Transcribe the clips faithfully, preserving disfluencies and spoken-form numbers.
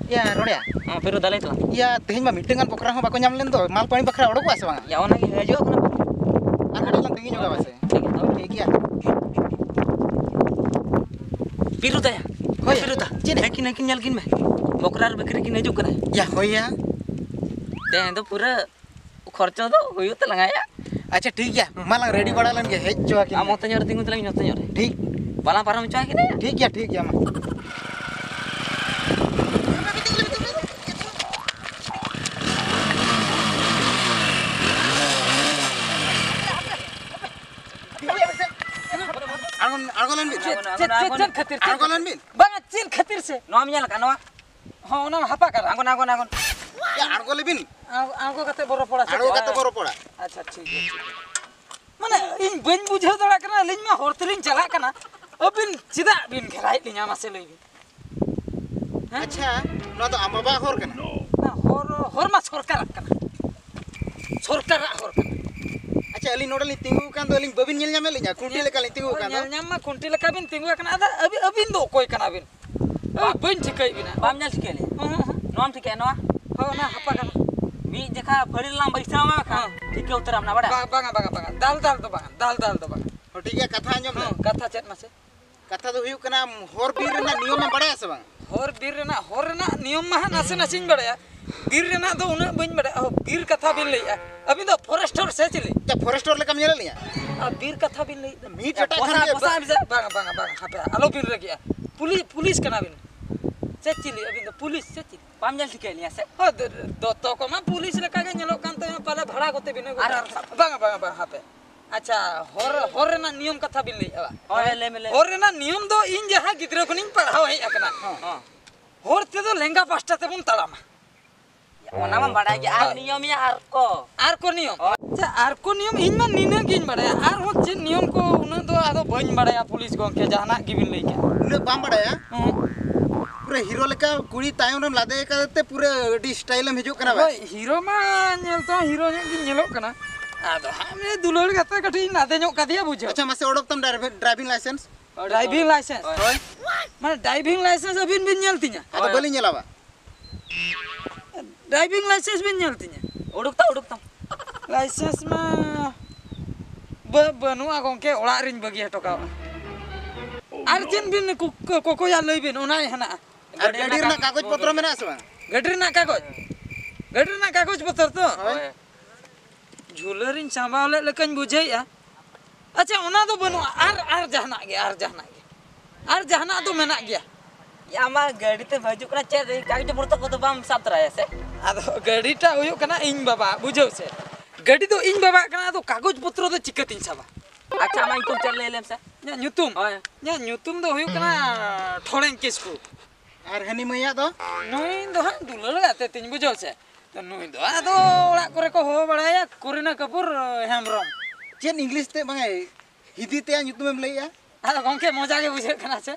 ᱭᱟ, ᱨᱚᱲᱮᱭᱟ᱾ ᱦᱚᱸ, ᱯᱤᱨᱩ ᱫᱟᱞᱟᱭ ᱛᱚ᱾ ᱭᱟ, ᱛᱮᱦᱮᱧ ᱢᱟ ᱢᱤᱫᱴᱟᱝ ᱜᱟᱱ ᱯᱨᱳᱜᱨᱟᱢ ᱦᱚᱸ ᱵᱟᱠᱚ ᱧᱟᱢ ᱞᱮᱱ ᱫᱚ, ᱢᱟᱞ ᱯᱟᱹᱲᱤ ᱵᱟᱠᱷᱨᱟ ᱚᱰᱚᱠᱚᱜᱼᱟ ᱥᱮ ᱵᱟᱝ? ᱭᱟ, ᱚᱱᱟᱜᱮ ᱦᱤᱡᱩᱜ ᱠᱟᱱᱟ᱾ ᱟᱨ ᱠᱟᱹᱴᱤᱡ ᱞᱟᱝ ᱛᱟᱺᱜᱤ ᱧᱚᱜᱟ ᱵᱟᱥᱮ᱾ ᱴᱷᱤᱠ ᱜᱮᱭᱟ, ᱛᱚᱵᱮ᱾ ᱴᱷᱤᱠ ᱜᱮᱭᱟ᱾ ᱯᱤᱨᱩ ᱫᱟᱭᱟ᱾ ᱦᱳᱭ᱾ ᱯᱤᱨᱩ ᱫᱟ᱾ ᱪᱮᱫ? ᱦᱮᱸ, ᱠᱤᱱ, ᱦᱮᱸ, ᱠᱤᱱ ᱧᱮᱞ ᱠᱤᱱ ᱢᱮ᱾ ᱵᱚᱠᱨᱟ ᱟᱨ ᱵᱟᱹᱠᱨᱤ ᱠᱤᱱ ᱦᱤᱡᱩᱜ ᱠᱟᱱᱟ᱾ ᱭᱟ, ᱦᱳᱭ ᱭᱟ᱾ ᱛᱮᱦᱮᱧ ᱫᱚ ᱯᱩᱨᱟᱹ ᱠᱷᱚᱨᱪᱚ ᱫᱚ ᱦᱩᱭᱩᱜ ᱛᱟᱞᱟᱝᱟ ᱭᱟ᱾ ᱟᱪᱪᱷᱟ, ᱴᱷᱤᱠ ᱜᱮᱭᱟ, ᱢᱟ ᱞᱟᱝ ᱨᱮᱰᱤ ᱵᱟᱲᱟ ᱞᱮᱱ ᱜᱮ, ᱦᱮᱡ ᱦᱚᱪᱚ ᱟᱹᱠᱤᱱ ᱟᱢ ᱢᱮ᱾ ᱚᱛᱮ ᱧᱚᱜ ᱨᱮ ᱛᱤᱸᱜᱩ ᱛᱟᱞᱟᱝ ᱤᱧ ᱱᱚᱛᱮ ᱧᱚᱜ ᱨᱮ᱾ ᱴᱷᱤᱠ᱾ ᱵᱟᱞᱟᱝ ᱯᱟᱨᱚᱢ ᱦᱚᱪᱚ ᱟᱹᱠᱤᱱᱟ᱾ ᱴᱷᱤᱠ ᱜᱮᱭᱟ, ᱴᱷᱤᱠ ᱜᱮᱭᱟ, ᱢᱟ᱾ ᱟᱬᱜᱚᱱ, ᱟᱬᱜᱚ ᱞᱮᱱ ᱵᱤᱱ᱾ ᱪᱮᱫ, ᱪᱮᱫ, ᱪᱮᱫ, ᱪᱮᱫ ᱠᱷᱟᱹᱛᱤᱨ? ᱟᱬᱜᱚ ᱞᱮᱱ ᱵᱤᱱ᱾ ᱵᱟᱝᱟ, ᱪᱮᱫ ᱠᱷᱟᱹᱛᱤᱨ ᱥᱮ? ᱱᱚᱣᱟᱢ ᱧᱮᱞ ᱟᱠᱟᱫ ᱱᱚᱣᱟ? ᱦᱚᱸ, ᱚᱱᱟ ᱦᱟᱯᱟ ᱠᱟᱱᱟ᱾ ᱟᱬᱜᱚᱱ, ᱟᱬᱜᱚᱱ, ᱟᱬᱜᱚᱱ᱾ ᱭᱟ, ᱟᱬᱜᱚ ᱞᱮᱵᱤᱱ᱾ ᱟᱬᱜᱚ, ᱟᱬᱜᱚ ᱠᱟᱛᱮ ᱵᱚᱨᱚ ᱯᱚᱲᱟ ᱥᱮ ᱟᱬᱜᱚ ᱪᱮᱫ? ᱠᱟᱛᱮ ᱵᱚᱨᱚ ᱯᱚᱲᱟ᱾ ᱟᱪᱪᱷᱟ, ᱴᱷᱤᱠ ᱜᱮᱭᱟ, ᱴᱷᱤᱠ ᱜᱮᱭᱟ᱾ ᱢᱟᱱᱮ, ᱤᱧ ᱵᱟᱹᱧ ᱵᱩᱡᱷᱟᱹᱣ ᱫᱟᱲᱮᱭᱟᱜ ᱠᱟᱱᱟ, ᱟᱹᱞᱤᱧ ᱢᱟ ᱦᱚᱨ ᱛᱮᱞᱤᱧ ᱪᱟᱞᱟᱜ ᱠᱟᱱᱟ, ᱟᱹᱵᱤᱱ ᱪᱮᱫᱟᱜ ᱵᱤᱱ ᱜᱷᱮᱨᱟᱭᱮᱫ ᱞᱤᱧᱟ, ᱢᱟᱥᱮ ᱞᱟᱹᱭ ᱵᱤᱱ? ᱦᱮᱸ? ᱟᱪᱪᱷᱟ, ᱱᱚᱣᱟ ᱫᱚ ᱟᱢ ᱵᱟᱵᱟᱣᱟᱜ ᱦᱚᱨ ᱠᱟᱱᱟ? ᱚᱱᱟ ᱦᱚᱨ, ᱦᱚᱨ ᱢᱟ ᱥᱚᱨᱠᱟᱨᱟᱜ ᱠᱟᱱᱟ, ᱥᱚᱨᱠᱟᱨᱟᱜ ᱦᱚᱨ ᱠᱟᱱᱟ᱾ ᱟᱪᱪᱷᱟ, ᱟᱹᱞᱤᱧ ᱱᱚᱰᱮ ᱞᱤᱧ ᱛᱤᱸᱜᱩ ᱟᱠᱟᱱ ᱫᱚ, ᱟᱹᱞᱤᱧ ᱵᱟᱹᱵᱤᱱ ᱧᱮᱞ ᱧᱟᱢᱮᱫ ᱞᱤᱧᱟ? ᱠᱩᱱᱴᱤ ᱞᱮᱠᱟ ᱞᱤᱧ ᱛᱤᱸᱜᱩ ᱟᱠᱟᱱ ᱫᱚ᱾ ᱧᱮᱞ ᱧᱟᱢ ᱢᱟ ᱠᱩᱱᱴᱤ ᱞᱮᱠᱟ ᱵᱤᱱ ᱛᱤᱸᱜᱩ ᱟᱠᱟᱱᱟ, ᱟᱫᱚ ᱟᱹᱵᱤᱱ, ᱟᱹᱵᱤᱱ ᱫᱚ ᱚᱠᱚᱭ ᱠᱟᱱᱟ ᱵᱤᱱ? ᱟᱹᱭ, ᱵᱟᱹᱧ ᱴᱷᱤᱠᱟᱹᱭᱮᱫ ᱵᱤᱱᱟ᱾ ᱵᱟᱢ ᱧᱮᱞ ᱴᱷᱤᱠᱟᱹᱭᱮᱫ ᱞᱤᱧᱟ? ᱦᱚᱸ, ᱦᱚᱸ, ᱦᱚᱸ᱾ ᱱᱚᱣᱟᱢ ᱴᱷᱤᱠᱟᱹᱭᱟ, ᱱᱚᱣᱟ? ᱦᱳᱭ, ᱚᱱᱟ ᱦᱟᱯᱟ ᱠᱟᱱᱟ᱾ ᱢᱤᱫ ᱡᱚᱠᱷᱟ ᱯᱷᱟᱹᱲᱤ ᱨᱮᱞᱟᱝ ᱵᱟᱹᱭᱥᱟᱹᱣ ᱢᱟ ᱵᱟᱠᱷᱟᱱ ᱦᱚᱸ᱾ ᱴᱷᱤᱠᱟᱹ ᱩᱛᱟᱹᱨᱟᱢ ᱱᱟ, ᱵᱟᱲᱟᱭ? ᱵᱟ-, ᱵᱟᱝᱟ, ᱵᱟᱝᱟ, ᱵᱟᱝᱟ᱾ ᱫᱟᱞ, ᱫᱟᱞ ᱫᱚ ᱵᱟᱝᱟ, ᱫᱟᱞ, ᱫᱟᱞ ᱫᱚ ᱵᱟᱝᱟ᱾ ᱦᱚᱸ, ᱴᱷᱤᱠ ᱜᱮᱭᱟ, ᱠᱟᱛᱷᱟ ᱟᱸᱡᱚᱢ ᱢᱮ᱾ ᱦᱚᱸ, ᱠᱟᱛᱷᱟ ᱪᱮᱫ ᱢᱟᱥᱮ? ᱠᱟᱛᱷᱟ ᱫᱚ ᱦᱩᱭᱩᱜ ᱠᱟᱱᱟ, ᱦᱚᱨ ᱵᱤᱨ ᱨᱮᱱᱟᱜ ᱱᱤᱭᱚᱢᱮᱢ ᱵᱟᱲᱟᱭᱟ ᱥᱮ ᱵᱟᱝ? ᱦᱚᱨ ᱵᱤᱨ ᱨᱮᱱᱟᱜ, ᱦᱚᱨ ᱨᱮᱱᱟᱜ ᱱᱤᱭᱚᱢ ᱢᱟ ᱦᱟᱸᱜ ᱱᱟᱥᱮ ᱱᱟᱥᱮᱧ ᱵᱟᱲᱟᱭᱟ, ᱵᱤᱨ ᱨᱮᱱᱟᱜ ᱫᱚ ᱩᱱᱟᱹᱜ ᱵᱟᱹᱧ ᱵᱟᱲᱟᱭᱟ᱾ ᱚ, ᱵᱤᱨ ᱠᱟᱛᱷᱟ ᱵᱤᱱ ᱞᱟᱹᱭᱮᱜᱼᱟ, ᱟᱹᱵᱤᱱ ᱫᱚ ᱯᱷᱚᱨᱮᱥᱴᱚᱨ ᱥᱮ ᱪᱤᱞᱤ? ᱪᱮᱫ ᱯᱷᱚᱨᱮᱥᱴᱚᱨ ᱞᱮᱠᱟᱢ ᱧᱮᱞᱮᱫ ᱞᱤᱧᱟ? ᱟᱨ ᱵᱤᱨ ᱠᱟᱛᱷᱟ ᱵᱤᱱ ᱞᱟᱹᱭᱮᱫ ᱫᱚ᱾ ᱢᱤᱫ ᱡᱚᱴᱟ ᱵᱚᱥᱟ, ᱠᱷᱟᱱ ᱜᱮ ᱵᱚᱥᱟ, ᱵᱚᱥᱟ᱾ ᱵᱟᱝᱟ, ᱵᱟᱝᱟ, ᱵᱟᱝᱟ, ᱦᱟᱯᱮ, ᱟᱞᱚᱵᱤᱱ ᱨᱟᱹᱜᱤᱜᱼᱟ᱾ ᱯᱩᱞᱤ-, ᱯᱩᱞᱤᱥ ᱠᱟᱱᱟᱵᱤᱱ ᱥᱮ ᱪᱤᱞᱤ ᱟᱹᱵᱤᱱ ᱫᱚ? ᱯᱩᱞᱤᱥ ᱥᱮ ᱪᱤᱞᱤ? ᱵᱟᱢ ᱧᱮᱞ ᱴᱷᱤᱠᱟᱹᱭᱮᱫ ᱞᱤᱧᱟ ᱥᱮ? ᱦᱳᱭ, ᱫᱚ-, ᱫᱚᱛᱚ ᱠᱚᱢᱟ ᱯᱩᱞᱤᱥ ᱞᱮᱠᱟᱜᱮ ᱧᱮᱞᱚᱜ ᱠᱟᱱ ᱛᱟᱭᱟ, ᱯᱟᱞᱮ ᱵᱷᱟᱲᱟ ᱠᱚᱛᱮ ᱵᱤᱱ ᱟᱹᱜᱩ ᱟᱨ ᱠᱟᱜᱼᱟ᱾ ᱵᱟᱝᱟ, ᱵᱟᱝᱟ, ᱵᱟᱝᱟ, ᱦᱟᱯᱮ᱾ ᱟᱪᱪᱷᱟ, ᱦᱚᱨ, ᱦᱚᱨ ᱨᱮᱱᱟᱜ ᱱᱤᱭᱚᱢ ᱠᱟᱛᱷᱟ ᱵᱤᱱ ᱞᱟᱹᱭᱮᱫᱼᱟ ᱵᱟᱝ? ᱦᱳᱭ, ᱞᱟᱹᱭ ᱢᱮ, ᱞᱟᱹᱭ ᱢᱮ᱾ ᱦᱚᱨ ᱨᱮᱱᱟᱜ ᱱᱤᱭᱚᱢ ᱫᱚ ᱤᱧ ᱡᱟᱦᱟᱸ ᱜᱤᱫᱽᱨᱟᱹ ᱠᱷᱚᱱᱤᱧ ᱯᱟᱲᱦᱟᱣ ᱦᱮᱡ ᱟᱠᱟᱱᱟ᱾ ᱦᱚᱸ᱾ ᱦᱚᱨ ᱛᱮᱫᱚ ᱞᱮᱸᱜᱟ ᱯᱟᱦᱴᱟ ᱛᱮᱵᱚᱱ ᱛᱟᱲᱟᱢᱟ᱾ ᱚᱱᱟ ᱢᱟ ᱵᱟᱲᱟᱭ ᱜᱮ, ᱟᱨ ᱦᱳᱭ᱾ ᱱᱤᱭᱚᱢ ᱭᱟ ᱟᱨ ᱠᱚ᱾ ᱟᱨ ᱠᱚ ᱱᱤᱭᱚᱢ? ᱦᱳᱭ᱾ ᱟᱪᱪᱷᱟ, ᱟᱨ ᱠᱚ ᱱᱤᱭᱚᱢ ᱤᱧ ᱢᱟ ᱱᱤᱱᱟᱹᱜ ᱜᱤᱧ ᱵᱟᱲᱟᱭᱟ, ᱟᱨᱦᱚᱸ ᱪᱮᱫ ᱱᱤᱭᱚᱢ ᱠᱚ ᱩᱱᱟᱹᱜ ᱫᱚ ᱟᱫᱚ ᱵᱟᱹᱧ ᱵᱟᱲᱟᱭᱟ ᱯᱩᱞᱤᱥ ᱜᱚᱢᱠᱮ, ᱡᱟᱦᱟᱱᱟᱜ ᱜᱮᱵᱤᱱ ᱞᱟᱹᱭ ᱠᱮᱫ᱾ ᱩᱱᱟᱹᱜ ᱵᱟᱢ ᱵᱟᱲᱟᱭᱟ? ᱦᱮᱸ᱾ ᱯᱩᱨᱟᱹ ᱦᱤᱨᱳ ᱞᱮᱠᱟ ᱠᱩᱲᱤ ᱛᱟᱭᱚᱢ ᱨᱮᱢ ᱞᱟᱫᱮ ᱟᱠᱟᱫ ᱛᱮ ᱯᱩᱨᱟᱹ ᱟᱹᱰᱤ ᱥᱴᱟᱭᱤᱞ ᱮᱢ ᱦᱤᱡᱩᱜ ᱠᱟᱱᱟ ᱵᱟᱝ? ᱦᱳᱭ, ᱦᱤᱨᱳ ᱢᱟ ᱧᱮᱞ ᱛᱮᱦᱚᱸ ᱦᱤᱨᱳ ᱧᱚᱜ ᱜᱤᱧ ᱧᱮᱞᱚᱜ ᱠᱟᱱᱟ, ᱟᱫᱚ ᱦᱟᱸᱜ ᱩᱱᱤ ᱫᱩᱞᱟᱹᱲ ᱠᱟᱛᱮ ᱠᱟᱹᱴᱤᱡ ᱤᱧ ᱞᱟᱫᱮ ᱧᱚᱜ ᱠᱟᱫᱮᱭᱟ, ᱵᱩᱡᱷᱟᱹᱣ᱾ ᱟᱪᱪᱷᱟ, ᱢᱟᱥᱮ ᱚᱰᱚᱠ ᱛᱟᱢ driving, driving licence. Driving licence? ᱦᱳᱭ᱾ ᱢᱟᱱᱮ ᱰᱨᱟᱭᱵᱷᱤᱝ ᱞᱟᱭᱥᱮᱱᱥ ᱟᱹᱵᱤᱱ ᱵᱤᱱ ᱧᱮᱞ ᱛᱤᱧᱟ? ᱟᱫᱚ ᱦᱳᱭ᱾ ᱵᱟᱹᱞᱤᱧ ᱧᱮᱞᱟ ᱵᱟ᱾ ᱰᱨᱟᱭᱵᱷᱤᱝ ᱞᱟᱭᱥᱮᱱᱥ ᱵᱤᱱ ᱧᱮᱞ ᱛᱤᱧᱟᱹ? ᱩᱰᱩᱠ ᱛᱟᱢ, ᱩᱰᱩᱠ ᱛᱟᱢ᱾ ᱞᱟᱭᱥᱮᱱᱥ ᱢᱟ ᱵᱟ-, ᱵᱟᱹᱱᱩᱜᱼᱟ ᱜᱚᱢᱠᱮ, ᱚᱲᱟᱜ ᱨᱤᱧ ᱵᱟᱹᱜᱤ ᱦᱚᱴᱚ ᱠᱟᱜᱼᱟ᱾ ᱟᱨ ᱪᱮᱫ ᱵᱤᱱ ᱠᱩ-, ᱠᱚ-, ᱠᱚᱠᱚᱭᱟ ᱞᱟᱹᱭ ᱵᱤᱱ, ᱚᱱᱟ ᱦᱮᱱᱟᱜᱼᱟ᱾ ᱟᱨ ᱜᱟᱹᱰᱤ ᱨᱮᱱᱟᱜ ᱠᱟᱜᱚᱡᱽ ᱯᱚᱛᱨᱚ ᱢᱮᱱᱟᱜᱼᱟ ᱥᱮ ᱵᱟᱝ? ᱜᱟᱹᱰᱤ ᱨᱮᱱᱟᱜ ᱠᱟᱜᱚᱡᱽ, ᱜᱟᱹᱰᱤ ᱨᱮᱱᱟᱜ ᱠᱟᱜᱚᱡᱽ ᱯᱚᱛᱨᱚ ᱛᱚ? ᱦᱳᱭ᱾ ᱡᱷᱩᱞᱟᱹ ᱨᱤᱧ ᱥᱟᱢᱵᱟᱣ ᱞᱮᱫ ᱞᱮᱠᱟᱧ ᱵᱩᱡᱷᱟᱹᱣᱮᱫᱼᱟ᱾ ᱟᱪᱪᱷᱟ, ᱚᱱᱟ ᱫᱚ ᱵᱟᱹᱱᱩᱜᱼᱟ, ᱟᱨ, ᱟᱨ ᱡᱟᱦᱟᱱᱟᱜ ᱜᱮ, ᱟᱨ ᱡᱟᱦᱟᱱᱟᱜ ᱜᱮ, ᱟᱨ ᱡᱟᱦᱟᱱᱟᱜ ᱫᱚ ᱢᱮᱱᱟᱜ ᱜᱮᱭᱟ᱾ ᱭᱟ, ᱟᱢᱟᱜ ᱜᱟᱹᱰᱤ ᱛᱮᱢ ᱦᱤᱡᱩᱜ ᱠᱟᱱᱟ, ᱪᱮᱫ ᱠᱟᱜᱚᱡᱽ ᱯᱚᱛᱨᱚ ᱠᱚᱫᱚ ᱵᱟᱢ ᱥᱟᱵ ᱛᱚᱨᱟᱭᱟ ᱥᱮ? ᱟᱫᱚ ᱜᱟᱹᱰᱤᱴᱟᱜ ᱦᱩᱭᱩᱜ ᱠᱟᱱᱟ ᱤᱧ ᱵᱟᱵᱟ, ᱵᱩᱡᱷᱟᱹᱣ ᱥᱮ? ᱜᱟᱹᱰᱤ ᱫᱚ ᱤᱧ ᱵᱟᱵᱟᱣᱟᱜ ᱠᱟᱱᱟ, ᱟᱫᱚ ᱠᱟᱜᱚᱡᱽ ᱯᱚᱛᱨᱚ ᱫᱚ ᱪᱤᱠᱟᱹᱛᱤᱧ ᱥᱟᱵᱟ? ᱟᱪᱪᱷᱟ, ᱟᱢᱟᱜ ᱧᱩᱛᱩᱢ ᱪᱮᱫ ᱞᱟᱹᱭ ᱞᱮᱢ ᱥᱮ? ᱤᱧᱟᱹᱜ ᱧᱩᱛᱩᱢ? ᱦᱳᱭ᱾ ᱤᱧᱟᱹᱜ ᱧᱩᱛᱩᱢ ᱫᱚ ᱦᱩᱭᱩᱜ ᱠᱟᱱᱟ ᱴᱷᱚᱲᱮᱝ ᱠᱤᱥᱠᱩ᱾ ᱟᱨ ᱦᱟᱹᱱᱤ ᱢᱟᱹᱭᱟᱜ ᱫᱚ? ᱱᱩᱭ ᱫᱚ ᱦᱟᱸᱜ ᱫᱩᱞᱟᱹᱲ ᱜᱟᱛᱮ ᱛᱤᱧ, ᱵᱩᱡᱷᱟᱹᱣ ᱥᱮ? ᱛᱚ ᱱᱩᱭ ᱫᱚ ᱟᱫᱚ ᱚᱲᱟᱜ ᱠᱚᱨᱮ ᱠᱚ ᱦᱚᱦᱚ ᱵᱟᱲᱟᱭᱟ ᱠᱚᱨᱤᱱᱟ ᱠᱟᱯᱩᱨ ᱦᱮᱢᱵᱨᱚᱢ᱾ ᱪᱮᱫ ᱤᱝᱞᱤᱥ ᱛᱮ, ᱵᱟᱝᱟ, ᱦᱤᱱᱫᱤ ᱛᱮ ᱧᱩᱛᱩᱢᱮᱢ ᱞᱟᱹᱭᱮᱜᱼᱟ? ᱟᱫᱚ ᱜᱚᱢᱠᱮ, ᱢᱚᱡᱟ ᱜᱮ ᱵᱩᱡᱷᱟᱹᱜ ᱠᱟᱱᱟ ᱥᱮ,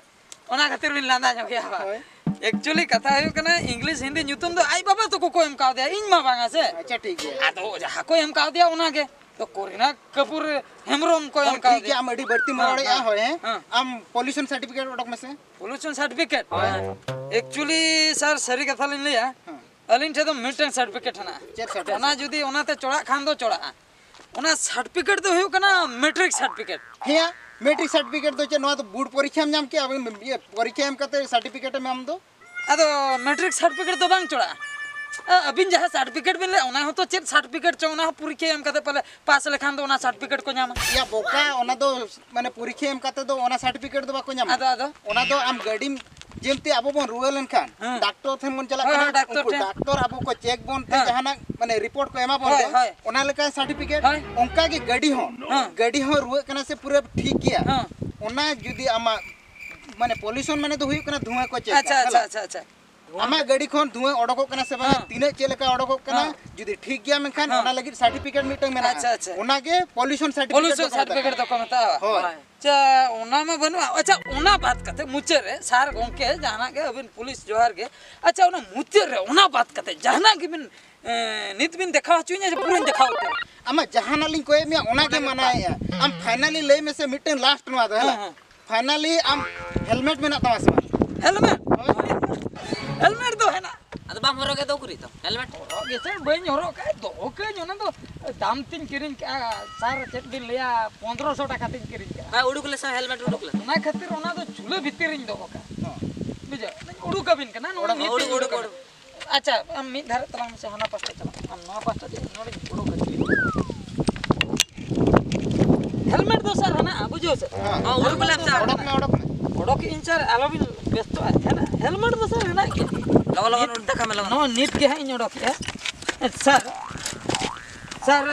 ᱚᱱᱟ ᱠᱷᱟᱹᱛᱤᱨ ᱵᱤᱱ ᱞᱟᱸᱫᱟ ᱧᱚᱜ ᱜᱮᱭᱟ ᱵᱟᱝ? ᱦᱳᱭ᱾ Actually ᱠᱟᱛᱷᱟ ᱦᱩᱭᱩᱜ ᱠᱟᱱᱟ, ᱤᱝᱞᱤᱥ ᱦᱤᱱᱫᱤ ᱧᱩᱛᱩᱢ ᱫᱚ ᱟᱡ ᱵᱟᱵᱟ ᱛᱟᱠᱚ ᱠᱚ ᱮᱢ ᱠᱟᱣᱫᱮᱭᱟ, ᱤᱧ ᱢᱟ ᱵᱟᱝᱟ ᱥᱮ᱾ ᱟᱪᱪᱷᱟ, ᱴᱷᱤᱠ ᱜᱮᱭᱟ᱾ ᱟᱫᱚ ᱡᱟᱦᱟᱸ ᱠᱚ ᱮᱢ ᱠᱟᱣᱫᱮᱭᱟ ᱚᱱᱟᱜᱮ᱾ ᱛᱚ ᱠᱚᱨᱤᱱᱟ ᱠᱟᱯᱩᱨ ᱦᱮᱢᱵᱨᱚᱢ ᱠᱚ ᱮᱢ ᱦᱳᱭ, ᱴᱷᱤᱠ ᱠᱟᱣᱫᱮᱭᱟ᱾ ᱜᱮᱭᱟ, ᱟᱢ ᱟᱹᱰᱤ ᱵᱟᱹᱲᱛᱤᱢ ᱦᱮᱸ, ᱨᱚᱲᱮᱜᱼᱟ, ᱦᱮᱸ, ᱦᱳᱭ, ᱦᱮᱸ᱾ ᱦᱮᱸ᱾ ᱟᱢ pollution certificate ᱚᱰᱚᱠ ᱢᱮᱥᱮ᱾ Pollution certificate? ᱦᱳᱭ᱾ Actually sir, ᱥᱟᱹᱨᱤ ᱠᱟᱛᱷᱟ ᱞᱤᱧ ᱞᱟᱹᱭᱟ, ᱦᱮᱸ᱾ ᱟᱹᱞᱤᱧ ᱴᱷᱮᱱ ᱫᱚ ᱢᱤᱫᱴᱟᱝ certificate ᱦᱮᱱᱟᱜᱼᱟ᱾ ᱪᱮᱫ certificate? ᱚᱱᱟ ᱡᱩᱫᱤ ᱚᱱᱟᱛᱮ ᱪᱚᱲᱟᱜ ᱠᱷᱟᱱ ᱫᱚ ᱪᱚᱲᱟᱜᱼᱟ᱾ ᱚᱱᱟ certificate ᱫᱚ ᱦᱩᱭᱩᱜ ᱠᱟᱱᱟ matric certificate᱾ ᱦᱮᱸᱭᱟ, matric certificate ᱫᱚ ᱪᱮᱫ, ᱱᱚᱣᱟ ᱫᱚ board ᱯᱚᱨᱤᱠᱠᱷᱟᱢ ᱧᱟᱢ ᱠᱮᱜᱼᱟ, ᱟᱵᱮᱱ ᱤᱭᱟᱹ ᱯᱚᱨᱤᱠᱠᱷᱟ ᱮᱢ ᱠᱟᱛᱮ certificate ᱮᱢ ᱧᱟᱢ ᱫᱚ? ᱟᱫᱚ matric certificate ᱫᱚ ᱵᱟᱝ ᱪᱚᱲᱟᱜᱼᱟ᱾ ᱟ-, ᱟᱹᱵᱤᱱ ᱡᱟᱦᱟᱸ certificate ᱵᱤᱱ ᱞᱟᱹᱭᱟ, ᱚᱱᱟ ᱦᱚᱸᱛᱚ ᱪᱮᱫ certificate ᱪᱚᱝ, ᱚᱱᱟ ᱦᱚᱸ ᱯᱚᱨᱤᱠᱠᱷᱟ ᱮᱢ ᱠᱟᱛᱮ ᱯᱟᱞᱮ ᱯᱟᱥ ᱞᱮᱠᱷᱟᱱ ᱫᱚ ᱚᱱᱟ certificate ᱠᱚ ᱧᱟᱢᱟ᱾ ᱭᱟ ᱵᱚᱠᱟ, ᱚᱱᱟ ᱫᱚ ᱢᱟᱱᱮ ᱯᱚᱨᱤᱠᱠᱷᱟ ᱮᱢ ᱠᱟᱛᱮ ᱫᱚ ᱚᱱᱟ certificate ᱫᱚ ᱵᱟᱠᱚ ᱧᱟᱢᱟ᱾ ᱟᱫᱚ, ᱟᱫᱚ? ᱚᱱᱟ ᱫᱚ ᱟᱢ ᱜᱟᱹᱰᱤᱢ, ᱡᱮᱢᱛᱤ ᱟᱵᱚ ᱵᱚᱱ ᱨᱩᱣᱟᱹ ᱞᱮᱱᱠᱷᱟᱱ ᱦᱮᱸ᱾ ᱰᱟᱠᱛᱚᱨ ᱴᱷᱮᱱ ᱵᱚᱱ ᱪᱟᱞᱟᱜ ᱦᱳᱭ, ᱠᱟᱱᱟ, ᱦᱳᱭ, ᱰᱟᱠᱛᱚᱨ ᱩᱱᱠᱩ ᱴᱷᱮᱱ᱾ ᱰᱟᱠᱛᱚᱨ ᱟᱵᱚ ᱠᱚ check ᱵᱚᱱ ᱛᱮ ᱦᱮᱸ᱾ ᱡᱟᱦᱟᱱᱟᱜ ᱢᱟᱱᱮ report ᱠᱚ ᱮᱢᱟ ᱵᱚᱱ ᱦᱳᱭ, ᱫᱚ, ᱦᱳᱭ᱾ ᱚᱱᱟ ᱞᱮᱠᱟ certificate᱾ ᱦᱳᱭ᱾ ᱚᱱᱠᱟ ᱜᱮ ᱜᱟᱹᱰᱤ ᱦᱚᱸ, ᱦᱮᱸ᱾ ᱜᱟᱹᱰᱤ ᱦᱚᱸ ᱨᱩᱣᱟᱹᱜ ᱠᱟᱱᱟ ᱥᱮ ᱯᱩᱨᱟᱹ ᱴᱷᱤᱠ ᱜᱮᱭᱟ, ᱦᱮᱸ᱾ ᱚᱱᱟ ᱡᱩᱫᱤ ᱟᱢᱟᱜ ᱢᱟᱱᱮ pollution ᱢᱟᱱᱮ ᱫᱚ ᱦᱩᱭᱩᱜ ᱠᱟᱱᱟ ᱫᱷᱩᱣᱟᱹ ᱠᱚ check ᱟᱪᱪᱷᱟ, ᱟ, ᱟᱪᱪᱷᱟ, ᱦᱮᱸ᱾ ᱟᱪᱪᱷᱟ, ᱟᱪᱪᱷᱟ᱾ ᱟᱢᱟᱜ ᱜᱟᱹᱰᱤ ᱠᱷᱚᱱ ᱫᱷᱩᱣᱟᱹ ᱚᱰᱚᱠᱚᱜ ᱠᱟᱱᱟ ᱥᱮ ᱵᱟᱝ, ᱦᱮᱸ᱾ ᱛᱤᱱᱟᱹᱜ ᱪᱮᱫ ᱞᱮᱠᱟ ᱚᱰᱚᱠᱚᱜ ᱠᱟᱱᱟ, ᱦᱮᱸ᱾ ᱡᱩᱫᱤ ᱴᱷᱤᱠ ᱜᱮᱭᱟ ᱢᱮᱱᱠᱷᱟᱱ ᱦᱮᱸ᱾ ᱚᱱᱟ ᱞᱟᱹᱜᱤᱫ certificate ᱢᱤᱫᱴᱟᱝ ᱢᱮᱱᱟᱜᱼᱟ᱾ ᱟᱪᱪᱷᱟ, ᱟᱪᱪᱷᱟ᱾ ᱚᱱᱟᱜᱮ pollution certificate pollution ᱫᱚᱠᱚ ᱢᱮᱛᱟᱜᱼᱟ᱾ Certificate ᱫᱚᱠᱚ ᱢᱮᱛᱟᱜᱼᱟ᱾ ᱦᱳᱭ᱾ ᱦᱳᱭ᱾ ᱟᱪᱪᱷᱟ, ᱚᱱᱟ ᱢᱟ ᱵᱟᱹᱱᱩᱜᱼᱟ᱾ ᱟᱪᱪᱷᱟ, ᱚᱱᱟ ᱵᱟᱫ ᱠᱟᱛᱮ ᱢᱩᱪᱟᱹᱫ ᱨᱮ sir ᱜᱚᱝᱠᱮ ᱡᱟᱦᱟᱱᱟᱜ ᱜᱮ ᱟᱹᱵᱤᱱ ᱯᱩᱞᱤᱥ ᱡᱚᱦᱟᱨ ᱜᱮ, ᱟᱪᱪᱷᱟ, ᱚᱱᱟ ᱢᱩᱪᱟᱹᱫ ᱨᱮ ᱚᱱᱟ ᱵᱟᱫ ᱠᱟᱛᱮ ᱡᱟᱦᱟᱱᱟᱜ ᱜᱮᱵᱤᱱ, ᱮ, ᱱᱤᱛ ᱵᱤᱱ ᱫᱮᱠᱷᱟᱣ ᱦᱚᱪᱚᱧᱟ ᱡᱮ ᱯᱩᱨᱟᱹᱧ ᱫᱮᱠᱷᱟᱣ ᱩᱛᱟᱹᱨᱟ? ᱟᱢᱟᱜ ᱡᱟᱦᱟᱱᱟᱜ ᱞᱤᱧ ᱠᱚᱭᱮᱫ ᱢᱮᱭᱟ ᱚᱱᱟ ᱜᱮ ᱚᱱᱟ ᱜᱮ ᱢᱟᱱᱟᱭᱮᱫᱼᱟ᱾ ᱟᱢ finally ᱞᱟᱹᱭ ᱢᱮᱥᱮ ᱢᱤᱫᱴᱟᱝ last ᱱᱚᱣᱟ ᱫᱚ, ᱦᱮᱸ, ᱦᱮᱸ᱾ Finally ᱟᱢ helmet ᱢᱮᱱᱟᱜ ᱛᱟᱢᱟ ᱥᱮ ᱵᱟᱝ? Helmet? ᱦᱳᱭ᱾ Helmet ᱫᱚ ᱦᱮᱱᱟᱜ᱾ ᱟᱫᱚ ᱵᱟᱢ ᱦᱚᱨᱚᱜ ᱜᱮ ᱫᱚ ᱩᱠᱩᱨᱤᱡ ᱛᱟᱢ ᱦᱮᱞᱢᱮᱴ? ᱦᱚᱨᱚᱜ ᱜᱮᱥᱮ ᱵᱟᱹᱧ ᱦᱚᱨᱚᱜ ᱠᱟᱜᱼᱟ, ᱫᱚᱦᱚ ᱠᱟᱹᱧ, ᱚᱱᱟ ᱫᱚ ᱫᱟᱢ ᱛᱤᱧ ᱠᱤᱨᱤᱧ ᱠᱟᱜᱼᱟ ᱥᱟᱨ, ᱪᱮᱫ ᱵᱤᱱ ᱞᱟᱹᱭᱟ, ᱯᱚᱱᱫᱽᱨᱚᱥᱚ ᱴᱟᱠᱟ ᱛᱤᱧ ᱠᱤᱨᱤᱧ ᱠᱟᱜᱼᱟ᱾ ᱦᱮᱸ, ᱩᱰᱩᱠ ᱞᱮ ᱥᱮ ᱦᱮᱞᱢᱮᱴ ᱩᱰᱩᱠ ᱞᱮ᱾ ᱚᱱᱟ ᱠᱷᱟᱹᱛᱤᱨ ᱚᱱᱟ ᱫᱚ ᱪᱩᱞᱟᱹ ᱵᱷᱤᱛᱤᱨ ᱨᱤᱧ ᱫᱚᱦᱚ ᱠᱟᱜᱼᱟ᱾ ᱦᱚᱸ᱾ ᱵᱩᱡᱷᱟᱹᱣ? ᱩᱰᱩᱠ ᱟᱹᱵᱤᱱ ᱠᱟᱱᱟ, ᱱᱚᱣᱟ ᱩᱰᱩᱠ, ᱱᱤᱛ ᱩᱰᱩᱠ, ᱤᱧ ᱩᱰᱩᱠ, ᱩᱰᱩᱠ᱾ ᱟᱪᱪᱷᱟ, ᱟᱢ ᱢᱤᱫ ᱫᱷᱟᱨᱮ ᱛᱟᱞᱟᱝ ᱢᱮᱥᱮ, ᱦᱟᱱᱟ ᱯᱟᱥᱴᱟ ᱪᱟᱞᱟᱜ ᱟᱢ, ᱱᱚᱣᱟ ᱯᱟᱥᱴᱟ ᱪᱮᱫ ᱱᱚᱰᱮᱧ ᱩᱰᱩᱠ ᱟᱹᱜᱩᱭᱟ᱾ ᱦᱮᱞᱢᱮᱴ ᱫᱚ ᱥᱟᱨ ᱦᱮᱱᱟᱜᱼᱟ, ᱵᱩᱡᱷᱟᱹᱣ ᱥᱮ? ᱦᱮᱸ᱾ ᱦᱚᱸ, ᱩᱰᱩᱠ ᱞᱮᱢ ᱥᱟᱨ᱾ ᱚᱰᱚᱠ ᱢᱮ, ᱚᱰᱚᱠ ᱢᱮ᱾ ᱚᱰᱚᱠ ᱤᱧ ᱥᱟᱨ, ᱟᱞᱚᱵᱤᱱ ᱵᱮᱥᱛᱚᱜᱼᱟ᱾ ᱦᱮᱱᱟᱜ, ᱦᱮᱞᱢᱮᱴ ᱫᱚ ᱥᱟᱨ ᱦᱮᱱᱟᱜ ᱜᱮᱭᱟ᱾ ᱞᱚᱜᱚᱱ, ᱞᱚᱜᱚᱱ ᱱᱤᱛ ᱫᱮᱠᱷᱟᱣ ᱢᱮ, ᱞᱚᱜᱚᱱ᱾ ᱱᱚᱣᱟ ᱱᱤᱛ ᱜᱮ ᱦᱟᱸᱜ ᱤᱧ ᱚᱰᱚᱠᱮᱜᱼᱟ᱾ ᱥᱟᱨ, ᱥᱟᱨ,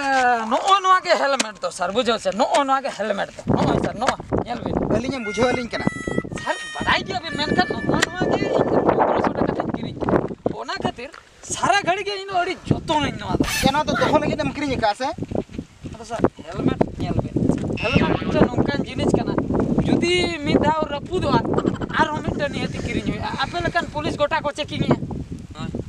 ᱱᱚᱜᱼᱚ ᱱᱚᱣᱟ ᱜᱮ ᱦᱮᱞᱢᱮᱴ ᱫᱚ ᱥᱟᱨ, ᱵᱩᱡᱷᱟᱹᱣ ᱥᱮ? ᱱᱚᱜᱼᱚ ᱱᱚᱣᱟ ᱜᱮ ᱦᱮᱞᱢᱮᱴ ᱫᱚ᱾ ᱱᱚᱜᱼᱚᱭ ᱥᱟᱨ, ᱱᱚᱣᱟ ᱧᱮᱞ ᱵᱤᱱ᱾ ᱟᱹᱞᱤᱧᱮᱢ ᱵᱩᱡᱷᱟᱹᱣ ᱟᱹᱞᱤᱧ ᱠᱟᱱᱟ᱾ ᱥᱟᱨ, ᱵᱟᱰᱟᱭ ᱜᱮᱭᱟᱵᱤᱱ, ᱢᱮᱱᱠᱷᱟᱱ ᱱᱚᱜᱼᱚ ᱱᱚᱣᱟ ᱜᱮ ᱤᱧ ᱯᱚᱱᱫᱽᱨᱚᱥᱚ ᱴᱟᱠᱟ ᱛᱮᱧ ᱠᱤᱨᱤᱧ ᱠᱮᱫᱟ᱾ ᱚᱱᱟ ᱠᱷᱟᱹᱛᱤᱨ ᱥᱟᱨᱟ ᱜᱷᱟᱹᱲᱤ ᱜᱮ ᱤᱧ ᱫᱚ ᱟᱹᱰᱤ ᱡᱚᱛᱚᱱᱟᱹᱧ ᱱᱚᱣᱟ ᱫᱚ᱾ ᱪᱮᱫ, ᱱᱚᱣᱟ ᱫᱚ ᱫᱚᱦᱚ ᱞᱟᱹᱜᱤᱫ ᱮᱢ ᱠᱤᱨᱤᱧ ᱟᱠᱟᱫᱼᱟ ᱥᱮ? ᱟᱫᱚ ᱥᱟᱨ, ᱦᱮᱞᱢᱮᱴ ᱧᱮᱞ ᱵᱤᱱ, ᱦᱮᱞᱢᱮᱴ ᱢᱤᱫᱴᱟᱝ ᱱᱚᱝᱠᱟᱱ ᱡᱤᱱᱤᱥ ᱠᱟᱱᱟ, ᱡᱩᱫᱤ ᱢᱤᱫ ᱫᱷᱟᱣ ᱨᱟᱹᱯᱩᱫᱚᱜᱼᱟ, ᱟᱨᱦᱚᱸ ᱢᱤᱫᱴᱟᱝ ᱱᱤᱦᱟᱹᱛᱤ ᱠᱤᱨᱤᱧ ᱦᱩᱭᱩᱜᱼᱟ᱾ ᱟᱯᱮ ᱞᱮᱠᱟᱱ ᱯᱩᱞᱤᱥ ᱜᱚᱴᱟ ᱠᱚ ᱪᱮᱠᱤᱝᱮᱜᱼᱟ᱾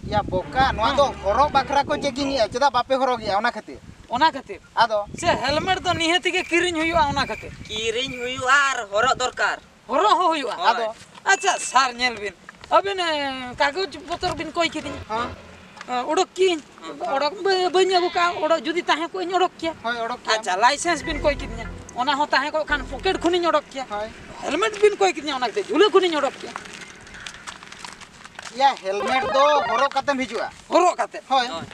ᱭᱟ ᱵᱚᱠᱟ, ᱱᱚᱣᱟ ᱫᱚ ᱦᱚᱨᱚᱜ ᱵᱟᱠᱷᱨᱟ ᱠᱚ ᱪᱮᱠᱤᱝᱮᱜᱼᱟ, ᱪᱮᱫᱟᱜ ᱵᱟᱯᱮ ᱦᱚᱨᱚᱜᱮᱜᱼᱟ ᱚᱱᱟ ᱠᱷᱟᱹᱛᱤᱨ? ᱚᱱᱟ ᱠᱷᱟᱹᱛᱤᱨ᱾ ᱟᱫᱚ? ᱥᱮ ᱦᱮᱞᱢᱮᱴ ᱫᱚ ᱱᱤᱦᱟᱹᱛᱤ ᱜᱮ ᱠᱤᱨᱤᱧ ᱦᱩᱭᱩᱜᱼᱟ ᱚᱱᱟ ᱠᱷᱟᱹᱛᱤᱨ᱾ ᱠᱤᱨᱤᱧ ᱦᱩᱭᱩᱜᱼᱟ ᱟᱨ ᱦᱚᱨᱚᱜ ᱫᱚᱨᱠᱟᱨ᱾ ᱦᱚᱨᱚᱜ ᱦᱚᱸ ᱦᱩᱭᱩᱜᱼᱟ᱾ ᱦᱳᱭ᱾ ᱟᱫᱚ? ᱟᱪᱪᱷᱟ ᱥᱟᱨ, ᱧᱮᱞ ᱵᱤᱱ, ᱟᱹᱵᱤᱱ, ᱮ, ᱠᱟᱜᱚᱡᱽ ᱯᱚᱛᱚᱨ ᱵᱤᱱ ᱠᱚᱭ ᱠᱤᱫᱤᱧᱟ᱾ ᱦᱮᱸ᱾ ᱮ, ᱚᱰᱚᱠ ᱠᱤᱧ᱾ ᱦᱮᱸ᱾ ᱚᱰᱚᱠ ᱵᱟᱹ-, ᱵᱟᱹᱧ ᱟᱹᱜᱩ ᱠᱟᱜᱼᱟ, ᱚᱰᱚᱠ ᱡᱩᱫᱤ ᱛᱟᱦᱮᱸ ᱠᱚᱜ ᱤᱧ ᱚᱰᱚᱠ ᱠᱮᱭᱟ᱾ ᱦᱳᱭ, ᱚᱰᱚᱠ ᱠᱮᱭᱟᱢ᱾ ᱟᱪᱪᱷᱟ, ᱞᱟᱭᱥᱮᱱᱥ ᱵᱤᱱ ᱠᱚᱭ ᱠᱤᱫᱤᱧᱟ, ᱚᱱᱟ ᱦᱚᱸ ᱛᱟᱦᱮᱸ ᱠᱚᱜ ᱠᱷᱟᱱ ᱯᱚᱠᱮᱴ ᱠᱷᱚᱱᱤᱧ ᱚᱰᱚᱠ ᱠᱮᱭᱟ᱾ ᱦᱳᱭ᱾ ᱦᱮᱞᱢᱮᱴ ᱵᱤᱱ ᱠᱚᱭ ᱠᱤᱫᱤᱧᱟ, ᱚᱱᱟ ᱠᱟᱛᱮ ᱡᱷᱩᱞᱟᱹ ᱠᱷᱚᱱᱤᱧ ᱚᱰᱚᱠ ᱠᱮᱭᱟ᱾ ᱭᱟ, ᱦᱮᱞᱢᱮᱴ ᱫᱚ ᱦᱚᱨᱚᱜ ᱠᱟᱛᱮᱢ ᱦᱤᱡᱩᱜᱼᱟ᱾ ᱦᱚᱨᱚᱜ ᱠᱟᱛᱮ? ᱦᱳᱭ᱾ ᱦᱳᱭ᱾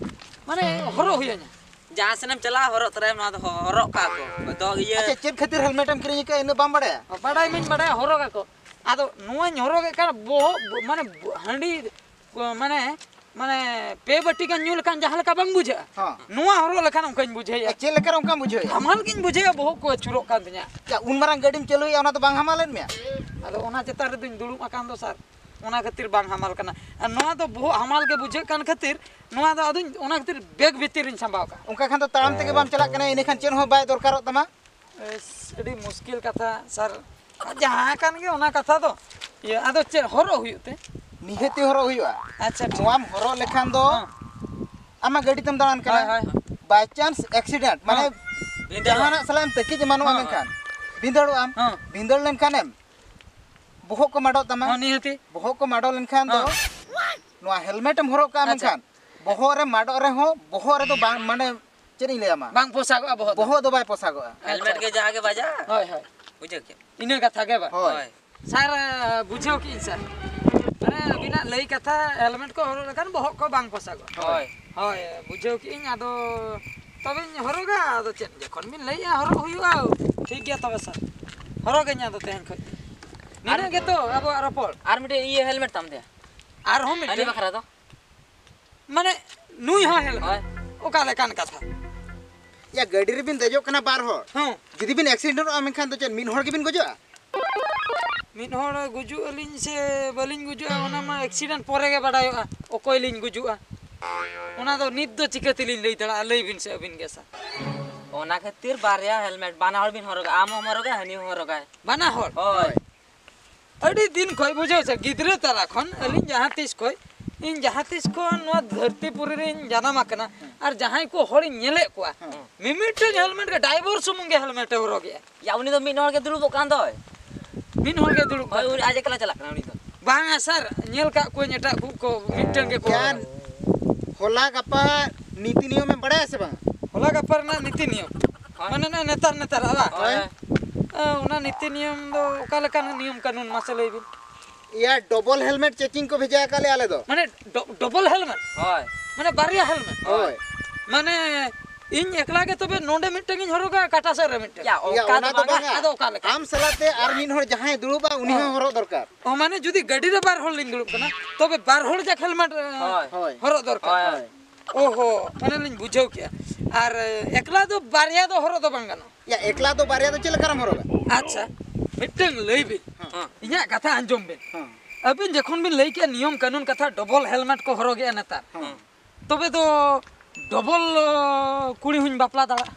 ᱢᱟᱱᱮ ᱦᱚᱨᱚᱜ ᱦᱩᱭᱟᱹᱧᱟ᱾ ᱡᱟᱦᱟᱸ ᱥᱮᱱᱮᱢ ᱪᱟᱞᱟᱜᱼᱟ, ᱦᱚᱨᱚᱜ ᱛᱚᱨᱟᱭᱟᱢ, ᱱᱚᱣᱟ ᱫᱚ ᱦᱚ-, ᱦᱚᱨᱚᱜ ᱠᱟᱜᱼᱟ ᱠᱚ᱾ ᱫᱚ ᱤᱭᱟᱹ ᱟᱪᱪᱷᱟ, ᱪᱮᱫ ᱠᱷᱟᱹᱛᱤᱨ ᱦᱮᱞᱢᱮᱴ ᱮᱢ ᱠᱤᱨᱤᱧ ᱟᱠᱟᱫᱼᱟ, ᱤᱱᱟᱹ ᱵᱟᱢ ᱵᱟᱲᱟᱭᱟ? ᱵᱟᱰᱟᱭ ᱢᱟᱧ ᱵᱟᱰᱟᱭᱟ, ᱦᱚᱨᱚᱜ ᱟᱠᱚ᱾ ᱟᱫᱚ ᱱᱚᱣᱟᱧ ᱦᱚᱨᱚᱜᱮᱫ ᱠᱟᱱ ᱵᱚᱦᱚᱜ, ᱢᱟᱱᱮ ᱦᱟᱺᱰᱤ, ᱢᱟᱱᱮ, ᱢᱟᱱᱮ ᱯᱮ ᱵᱟᱹᱴᱤ ᱜᱟᱱ ᱧᱩ ᱞᱮᱠᱷᱟᱱ ᱡᱟᱦᱟᱸ ᱞᱮᱠᱟ ᱵᱟᱝ ᱵᱩᱡᱷᱟᱹᱜᱼᱟ? ᱦᱚᱸ᱾ ᱱᱚᱣᱟ ᱦᱚᱨᱚᱜ ᱞᱮᱠᱷᱟᱱ ᱚᱱᱠᱟᱧ ᱵᱩᱡᱷᱟᱹᱣᱮᱫᱼᱟ᱾ ᱪᱮᱫ ᱞᱮᱠᱟᱨᱮ ᱚᱱᱠᱟᱢ ᱵᱩᱡᱷᱟᱹᱣᱮᱫᱼᱟ? ᱦᱟᱢᱟᱞ ᱜᱤᱧ ᱵᱩᱡᱷᱟᱹᱣᱮᱫᱼᱟ, ᱵᱚᱦᱚᱜ ᱠᱚ ᱟᱹᱪᱩᱨᱚᱜ ᱠᱟᱱ ᱛᱤᱧᱟ᱾ ᱪᱮᱫ ᱩᱱ ᱢᱟᱨᱟᱝ ᱜᱟᱹᱰᱤᱢ ᱪᱟᱹᱞᱩᱭᱮᱫᱼᱟ, ᱚᱱᱟ ᱫᱚ ᱵᱟᱝ ᱦᱟᱢᱟᱞᱮᱫ ᱢᱮᱭᱟ? ᱟᱫᱚ ᱚᱱᱟ ᱪᱮᱛᱟᱱ ᱨᱮᱫᱚᱧ ᱫᱩᱲᱩᱵ ᱟᱠᱟᱱ ᱫᱚ ᱥᱟᱨ, ᱚᱱᱟ ᱠᱷᱟᱹᱛᱤᱨ ᱵᱟᱝ ᱦᱟᱢᱟᱞ ᱠᱟᱱᱟ᱾ ᱟᱨ ᱱᱚᱣᱟ ᱫᱚ ᱵᱚᱦᱚᱜ ᱦᱟᱢᱟᱞ ᱜᱮ ᱵᱩᱡᱷᱟᱹᱜ ᱠᱟᱱ ᱠᱷᱟᱹᱛᱤᱨ ᱱᱚᱣᱟ ᱫᱚ ᱟᱫᱚᱧ, ᱚᱱᱟ ᱠᱷᱟᱹᱛᱤᱨ ᱵᱮᱜᱽ ᱵᱷᱤᱛᱤᱨ ᱨᱤᱧ ᱥᱟᱢᱵᱟᱣ ᱠᱟᱜᱼᱟ᱾ ᱚᱱᱠᱟ ᱠᱷᱟᱱ ᱫᱚ ᱛᱟᱲᱟᱢ ᱛᱮᱜᱮ ᱵᱟᱢ ᱪᱟᱞᱟᱜ ᱠᱟᱱᱟ, ᱤᱱᱟᱹᱠᱷᱟᱱ ᱪᱮᱫ ᱦᱚᱸ ᱵᱟᱭ ᱫᱚᱨᱠᱟᱨᱚᱜ ᱛᱟᱢᱟ᱾ ᱮᱥ, ᱟᱹᱰᱤ ᱢᱩᱥᱠᱤᱞ ᱠᱟᱛᱷᱟ ᱥᱟᱨ, ᱡᱟᱦᱟᱸ ᱠᱟᱱ ᱜᱮ ᱚᱱᱟ ᱠᱟᱛᱷᱟ ᱫᱚ᱾ ᱤᱭᱟᱹ, ᱟᱫᱚ ᱪᱮᱫ ᱦᱚᱨᱚᱜ ᱦᱩᱭᱩᱜ ᱛᱮ? ᱱᱤᱦᱟᱹᱛᱤ ᱦᱚᱨᱚᱜ ᱦᱩᱭᱩᱜᱼᱟ᱾ ᱟᱪᱪᱷᱟ, ᱴᱷᱤᱠ᱾ ᱱᱚᱣᱟᱢ ᱦᱚᱨᱚᱜ ᱞᱮᱠᱷᱟᱱ ᱫᱚ ᱦᱮᱸ᱾ ᱟᱢᱟᱜ ᱜᱟᱹᱰᱤ ᱛᱮᱢ ᱫᱟᱬᱟᱱ ᱠᱟᱱᱟ᱾ ᱦᱳᱭ, ᱦᱳᱭ᱾ By chance accident, ᱢᱟᱱᱮ ᱦᱮᱸ᱾ ᱵᱷᱤᱸᱫᱟᱹᱲᱚᱜᱼᱟ᱾ ᱡᱟᱦᱟᱱᱟᱜ ᱥᱟᱞᱟᱜ ᱮᱢ ᱛᱟᱹᱠᱤᱡ ᱮᱢᱟᱱᱚᱜᱼᱟ ᱦᱮᱸ, ᱢᱮᱱᱠᱷᱟᱱ, ᱦᱮᱸ᱾ ᱵᱷᱤᱸᱫᱟᱹᱲᱚᱜ ᱟᱢ᱾ ᱦᱮᱸ᱾ ᱵᱷᱤᱸᱫᱟᱹᱲ ᱞᱮᱱᱠᱷᱟᱱᱮᱢ ᱵᱚᱦᱚᱜ ᱠᱚ ᱢᱟᱰᱚᱜ ᱛᱟᱢᱟ᱾ ᱦᱮᱸ, ᱱᱤᱦᱟᱹᱛᱤ᱾ ᱵᱚᱦᱚᱜ ᱠᱚ ᱢᱟᱰᱚ ᱞᱮᱱᱠᱷᱟᱱ ᱫᱚ ᱦᱮᱸ᱾ ᱱᱚᱣᱟ ᱦᱮᱞᱢᱮᱴ ᱮᱢ ᱦᱚᱨᱚᱜ ᱠᱟᱜᱼᱟ, ᱟᱪᱪᱷᱟ᱾ ᱢᱮᱱᱠᱷᱟᱱ ᱵᱚᱦᱚᱜ ᱨᱮ ᱢᱟᱰᱚᱜ ᱨᱮᱦᱚᱸ, ᱵᱚᱦᱚᱜ ᱨᱮᱫᱚ ᱵᱟᱝ, ᱢᱟᱱᱮ ᱪᱮᱫ ᱤᱧ ᱞᱟᱹᱭᱟᱢᱟ, ᱵᱟᱝ ᱯᱚᱥᱟᱜᱚᱜᱼᱟ ᱵᱚᱦᱚᱜ ᱫᱚ᱾ ᱵᱚᱦᱚᱜ ᱫᱚ ᱵᱟᱭ ᱯᱚᱥᱟᱜᱚᱜᱼᱟ᱾ ᱦᱮᱞᱢᱮᱴ ᱜᱮ ᱡᱟᱦᱟᱸ ᱜᱮ ᱵᱟᱡᱟᱜᱼᱟ᱾ ᱦᱳᱭ, ᱦᱳᱭ᱾ ᱵᱩᱡᱷᱟᱹᱣ ᱠᱮᱫ᱾ ᱤᱱᱟᱹ ᱠᱟᱛᱷᱟ ᱜᱮ ᱵᱟᱝ? ᱦᱳᱭ᱾ ᱦᱳᱭ᱾ ᱥᱟᱨ, ᱵᱩᱡᱷᱟᱹᱣ ᱠᱮᱫᱟᱹᱧ ᱥᱟᱨ᱾ ᱢᱟᱱᱮ ᱟᱹᱵᱤᱱᱟᱜ ᱞᱟᱹᱭ ᱠᱟᱛᱷᱟ, ᱦᱮᱞᱢᱮᱴ ᱠᱚ ᱦᱚᱨᱚᱜ ᱞᱮᱠᱷᱟᱱ ᱵᱚᱦᱚᱜ ᱠᱚ ᱵᱟᱝ ᱯᱚᱥᱟᱜᱚᱜᱼᱟ᱾ ᱦᱳᱭ᱾ ᱦᱳᱭ, ᱵᱩᱡᱷᱟᱹᱣ ᱠᱮᱫᱟᱹᱧ᱾ ᱟᱫᱚ ᱛᱚᱵᱮᱧ ᱦᱚᱨᱚᱜᱟ, ᱟᱫᱚ ᱪᱮᱫ ᱡᱚᱠᱷᱚᱱ ᱵᱤᱱ ᱞᱟᱹᱭᱮᱫᱼᱟ ᱦᱚᱨᱚᱜ ᱦᱩᱭᱩᱜᱼᱟ᱾ ᱴᱷᱤᱠ ᱜᱮᱭᱟ ᱛᱚᱵᱮ ᱥᱟᱨ, ᱦᱚᱨᱚᱜᱟᱹᱧ ᱟᱫᱚ ᱛᱮᱦᱮᱧ ᱠᱷᱚᱱ᱾ ᱟᱨ ᱱᱤᱱᱟᱹᱜ ᱜᱮᱛᱚ ᱟᱵᱚᱣᱟᱜ ᱨᱚᱯᱚᱲ᱾ ᱟᱨ ᱢᱤᱫᱴᱮᱡ ᱤᱭᱟᱹ ᱦᱮᱞᱢᱮᱴ ᱛᱟᱢ ᱛᱮ᱾ ᱟᱨᱦᱚᱸ ᱟᱹᱰᱤ ᱢᱤᱫᱴᱮᱱ᱾ ᱵᱟᱠᱷᱨᱟ ᱫᱚ᱾ ᱢᱟᱱᱮ ᱱᱩᱭ ᱦᱚᱸ ᱦᱮᱞᱢᱮᱴ᱾ ᱦᱳᱭ᱾ ᱚᱠᱟ ᱞᱮᱠᱟᱱ ᱠᱟᱛᱷᱟ? ᱭᱟ, ᱜᱟᱹᱰᱤ ᱨᱮᱵᱤᱱ ᱫᱮᱡᱚᱜ ᱠᱟᱱᱟ ᱵᱟᱨ ᱦᱚᱲ᱾ ᱦᱮᱸ᱾ ᱡᱩᱫᱤ ᱵᱤᱱ ᱮᱠᱥᱤᱰᱮᱱᱴᱚᱜᱼᱟ, ᱢᱮᱱᱠᱷᱟᱱ ᱫᱚ ᱪᱮᱫ ᱢᱤᱫ ᱦᱚᱲ ᱜᱮᱵᱤᱱ ᱜᱚᱡᱚᱜᱼᱟ? ᱢᱤᱫ ᱦᱚᱲ ᱜᱩᱡᱩᱜ ᱟᱹᱞᱤᱧ ᱥᱮ ᱵᱟᱹᱞᱤᱧ ᱜᱩᱡᱩᱜᱼᱟ, ᱚᱱᱟ ᱢᱟ ᱮᱠᱥᱤᱰᱮᱱᱴ ᱯᱚᱨᱮ ᱜᱮ ᱵᱟᱰᱟᱭᱚᱜᱼᱟ, ᱚᱠᱚᱭ ᱞᱤᱧ ᱜᱩᱡᱩᱜᱼᱟ᱾ ᱚᱱᱟ ᱫᱚ ᱱᱤᱛ ᱫᱚ ᱪᱤᱠᱟᱹ ᱛᱮᱞᱤᱧ ᱞᱟᱹᱭ ᱫᱟᱲᱮᱭᱟᱜᱼᱟ? ᱞᱟᱹᱭ ᱵᱤᱱ ᱥᱮ ᱟᱹᱵᱤᱱ ᱜᱮ ᱥᱟᱨ᱾ ᱚᱱᱟ ᱠᱷᱟᱹᱛᱤᱨ ᱵᱟᱨᱭᱟ ᱦᱮᱞᱢᱮᱴ, ᱵᱟᱱᱟ ᱦᱚᱲ ᱵᱤᱱ ᱦᱚᱨᱚᱜᱟ, ᱟᱢ ᱦᱚᱸᱢ ᱦᱚᱨᱚᱜᱟ, ᱦᱟᱹᱱᱤ ᱦᱚᱸ ᱦᱚᱨᱚᱜᱟᱭ᱾ ᱵᱟᱱᱟ ᱦᱚᱲ? ᱦᱳᱭ᱾ ᱟᱹᱰᱤ ᱫᱤᱱ ᱠᱷᱚᱡ, ᱵᱩᱡᱷᱟᱹᱣ ᱥᱮ, ᱜᱤᱫᱽᱨᱟᱹ ᱛᱟᱨᱟ ᱠᱷᱚᱱ ᱟᱹᱞᱤᱧ ᱡᱟᱦᱟᱸ ᱛᱤᱥ ᱠᱷᱚᱡ, ᱤᱧ ᱡᱟᱦᱟᱸ ᱛᱤᱥ ᱠᱷᱚᱱ ᱱᱚᱣᱟ ᱫᱷᱟᱹᱨᱛᱤ ᱯᱩᱨᱤ ᱨᱤᱧ ᱡᱟᱱᱟᱢ ᱟᱠᱟᱱᱟ, ᱟᱨ ᱡᱟᱦᱟᱸᱭ ᱠᱚ ᱦᱚᱲᱤᱧ ᱧᱮᱞᱮᱫ ᱠᱚᱣᱟ, ᱦᱮᱸ᱾ ᱢᱤᱢᱤᱫᱴᱟᱝ ᱦᱮᱞᱢᱮᱴ ᱜᱮ, ᱰᱟᱭᱵᱚᱨ ᱥᱩᱢᱩᱝ ᱜᱮ ᱦᱮᱞᱢᱮᱴ ᱮ ᱦᱚᱨᱚᱜᱮᱜᱼᱟ᱾ ᱭᱟ, ᱩᱱᱤ ᱫᱚ ᱢᱤᱫ ᱦᱚᱲ ᱜᱮ ᱫᱩᱲᱩᱵᱚᱜ ᱠᱟᱱ ᱫᱚᱭ᱾ ᱢᱤᱫ ᱦᱚᱲ ᱜᱮ ᱫᱩᱲᱩᱵ ᱦᱳᱭ, ᱠᱟᱱ ᱩᱱᱤ ᱛᱟᱭᱟ᱾ ᱟᱡ ᱮᱠᱞᱟ ᱪᱟᱞᱟᱜ ᱠᱟᱱᱟ ᱩᱱᱤ ᱫᱚ᱾ ᱵᱟᱝᱟ ᱥᱟᱨ, ᱧᱮᱞ ᱠᱟᱜ ᱠᱚᱣᱟᱧ ᱮᱴᱟᱜ ᱠᱚ, ᱠᱚ ᱢᱤᱫᱴᱟᱝ ᱜᱮᱠᱚ ᱭᱟ, ᱦᱚᱨᱚᱜᱟ᱾ ᱦᱚᱞᱟ ᱜᱟᱯᱟ ᱱᱤᱛᱤ ᱱᱤᱭᱚᱢᱮᱢ ᱵᱟᱲᱟᱭᱟ ᱥᱮ ᱵᱟᱝ? ᱦᱚᱞᱟ ᱜᱟᱯᱟ ᱨᱮᱱᱟᱜ ᱱᱤᱛᱤ ᱱᱤᱭᱚᱢ? ᱦᱳᱭ᱾ ᱢᱟᱱᱮ ᱱᱚᱜᱼᱚᱭ ᱱᱮᱛᱟᱨ, ᱱᱮᱛᱟᱨ, ᱵᱟᱝ? ᱦᱳᱭ᱾ ᱮ, ᱚᱱᱟ ᱱᱤᱛᱤ ᱱᱤᱭᱚᱢ ᱫᱚ ᱚᱠᱟ ᱞᱮᱠᱟᱱ ᱱᱤᱭᱚᱢ ᱠᱟᱹᱱᱩᱱ ᱢᱟᱥᱮ ᱞᱟᱹᱭ ᱵᱤᱱ? ᱤᱭᱟ, ᱰᱚᱵᱚᱞ ᱦᱮᱞᱢᱮᱴ ᱪᱮᱠᱤᱝ ᱠᱚ ᱵᱷᱮᱡᱟ ᱟᱠᱟᱫ ᱞᱮᱭᱟ ᱟᱞᱮ ᱫᱚ᱾ ᱢᱟᱱᱮ ᱰᱚ-, ᱰᱚᱵᱚᱞ ᱦᱮᱞᱢᱮᱴ? ᱦᱳᱭ᱾ ᱢᱟᱱᱮ ᱵᱟᱨᱭᱟ ᱦᱮᱞᱢᱮᱴ? ᱦᱳᱭ᱾ ᱢᱟᱱᱮ ᱤᱧ ᱮᱠᱞᱟ ᱜᱮ ᱛᱚᱵᱮ ᱱᱚᱰᱮ ᱢᱤᱫᱴᱟᱝ ᱤᱧ ᱦᱚᱨᱚᱜᱟ, ᱠᱟᱴᱟ ᱥᱮᱫ ᱨᱮ ᱢᱤᱫᱴᱟᱝ? ᱭᱟ, ᱤᱭᱟ, ᱚᱱᱠᱟ ᱚᱱᱟ ᱫᱚ ᱫᱚ ᱵᱟᱝᱟ᱾ ᱵᱟᱝᱟ᱾ ᱟᱫᱚ ᱚᱠᱟ ᱞᱮᱠᱟ? ᱟᱢ ᱥᱟᱞᱟᱜ ᱛᱮ ᱟᱨ ᱢᱤᱫ ᱦᱚᱲ ᱡᱟᱦᱟᱸᱭ ᱫᱩᱲᱩᱵᱼᱟ, ᱩᱱᱤ ᱦᱚᱸ ᱦᱚᱸ᱾ ᱦᱚᱨᱚᱜ ᱫᱚᱨᱠᱟᱨ᱾ ᱚ, ᱢᱟᱱᱮ ᱡᱩᱫᱤ ᱜᱟᱹᱰᱤ ᱨᱮ ᱵᱟᱨ ᱦᱚᱲ ᱞᱤᱧ ᱫᱩᱲᱩᱵ ᱠᱟᱱᱟ, ᱛᱚᱵᱮ ᱵᱟᱨ ᱦᱚᱲ ᱡᱟᱠ ᱦᱮᱞᱢᱮᱴ, ᱮ, ᱦᱳᱭ᱾ ᱦᱳᱭ᱾ ᱦᱚᱨᱚᱜ ᱫᱚᱨᱠᱟᱨ᱾ ᱦᱳᱭ᱾ ᱦᱳᱭ᱾ ᱚ ᱦᱚ, ᱚᱱᱟ ᱞᱤᱧ ᱵᱩᱡᱷᱟᱹᱣ ᱠᱮᱜᱼᱟ᱾ ᱟᱨ, ᱮ, ᱮᱠᱞᱟ ᱫᱚ ᱵᱟᱨᱭᱟ ᱫᱚ ᱦᱚᱨᱚᱜ ᱫᱚ ᱵᱟᱝ ᱜᱟᱱᱚᱜᱼᱟ᱾ ᱭᱟ, ᱮᱠᱞᱟ ᱫᱚ ᱵᱟᱨᱭᱟ ᱫᱚ ᱪᱮᱫ ᱞᱮᱠᱟ ᱨᱮᱢ ᱦᱚᱨᱚᱜᱟ? ᱟᱪᱪᱷᱟ, ᱢᱤᱫᱴᱟᱝ ᱞᱟᱹᱭ ᱵᱤᱱ᱾ ᱦᱮᱸ᱾ ᱤᱧᱟᱹᱜ ᱠᱟᱛᱷᱟ ᱟᱸᱡᱚᱢ ᱵᱤᱱ᱾ ᱦᱮᱸ᱾ ᱟᱹᱵᱤᱱ ᱡᱚᱠᱷᱚᱱ ᱵᱤᱱ ᱞᱟᱹᱭ ᱠᱮᱜᱼᱟ ᱱᱤᱭᱚᱢ ᱠᱟᱹᱱᱩᱱ ᱠᱟᱛᱷᱟ, ᱰᱚᱵᱚᱞ ᱦᱮᱞᱢᱮᱴ ᱠᱚ ᱦᱚᱨᱚᱜᱮᱜᱼᱟ ᱱᱮᱛᱟᱨ᱾ ᱦᱮᱸ᱾ ᱛᱚᱵᱮ ᱫᱚ ᱰᱚᱵᱚᱞ, ᱚ, ᱠᱩᱲᱤ ᱦᱚᱸᱧ ᱵᱟᱯᱞᱟ ᱫᱟᱲᱮᱭᱟᱜᱼᱟ?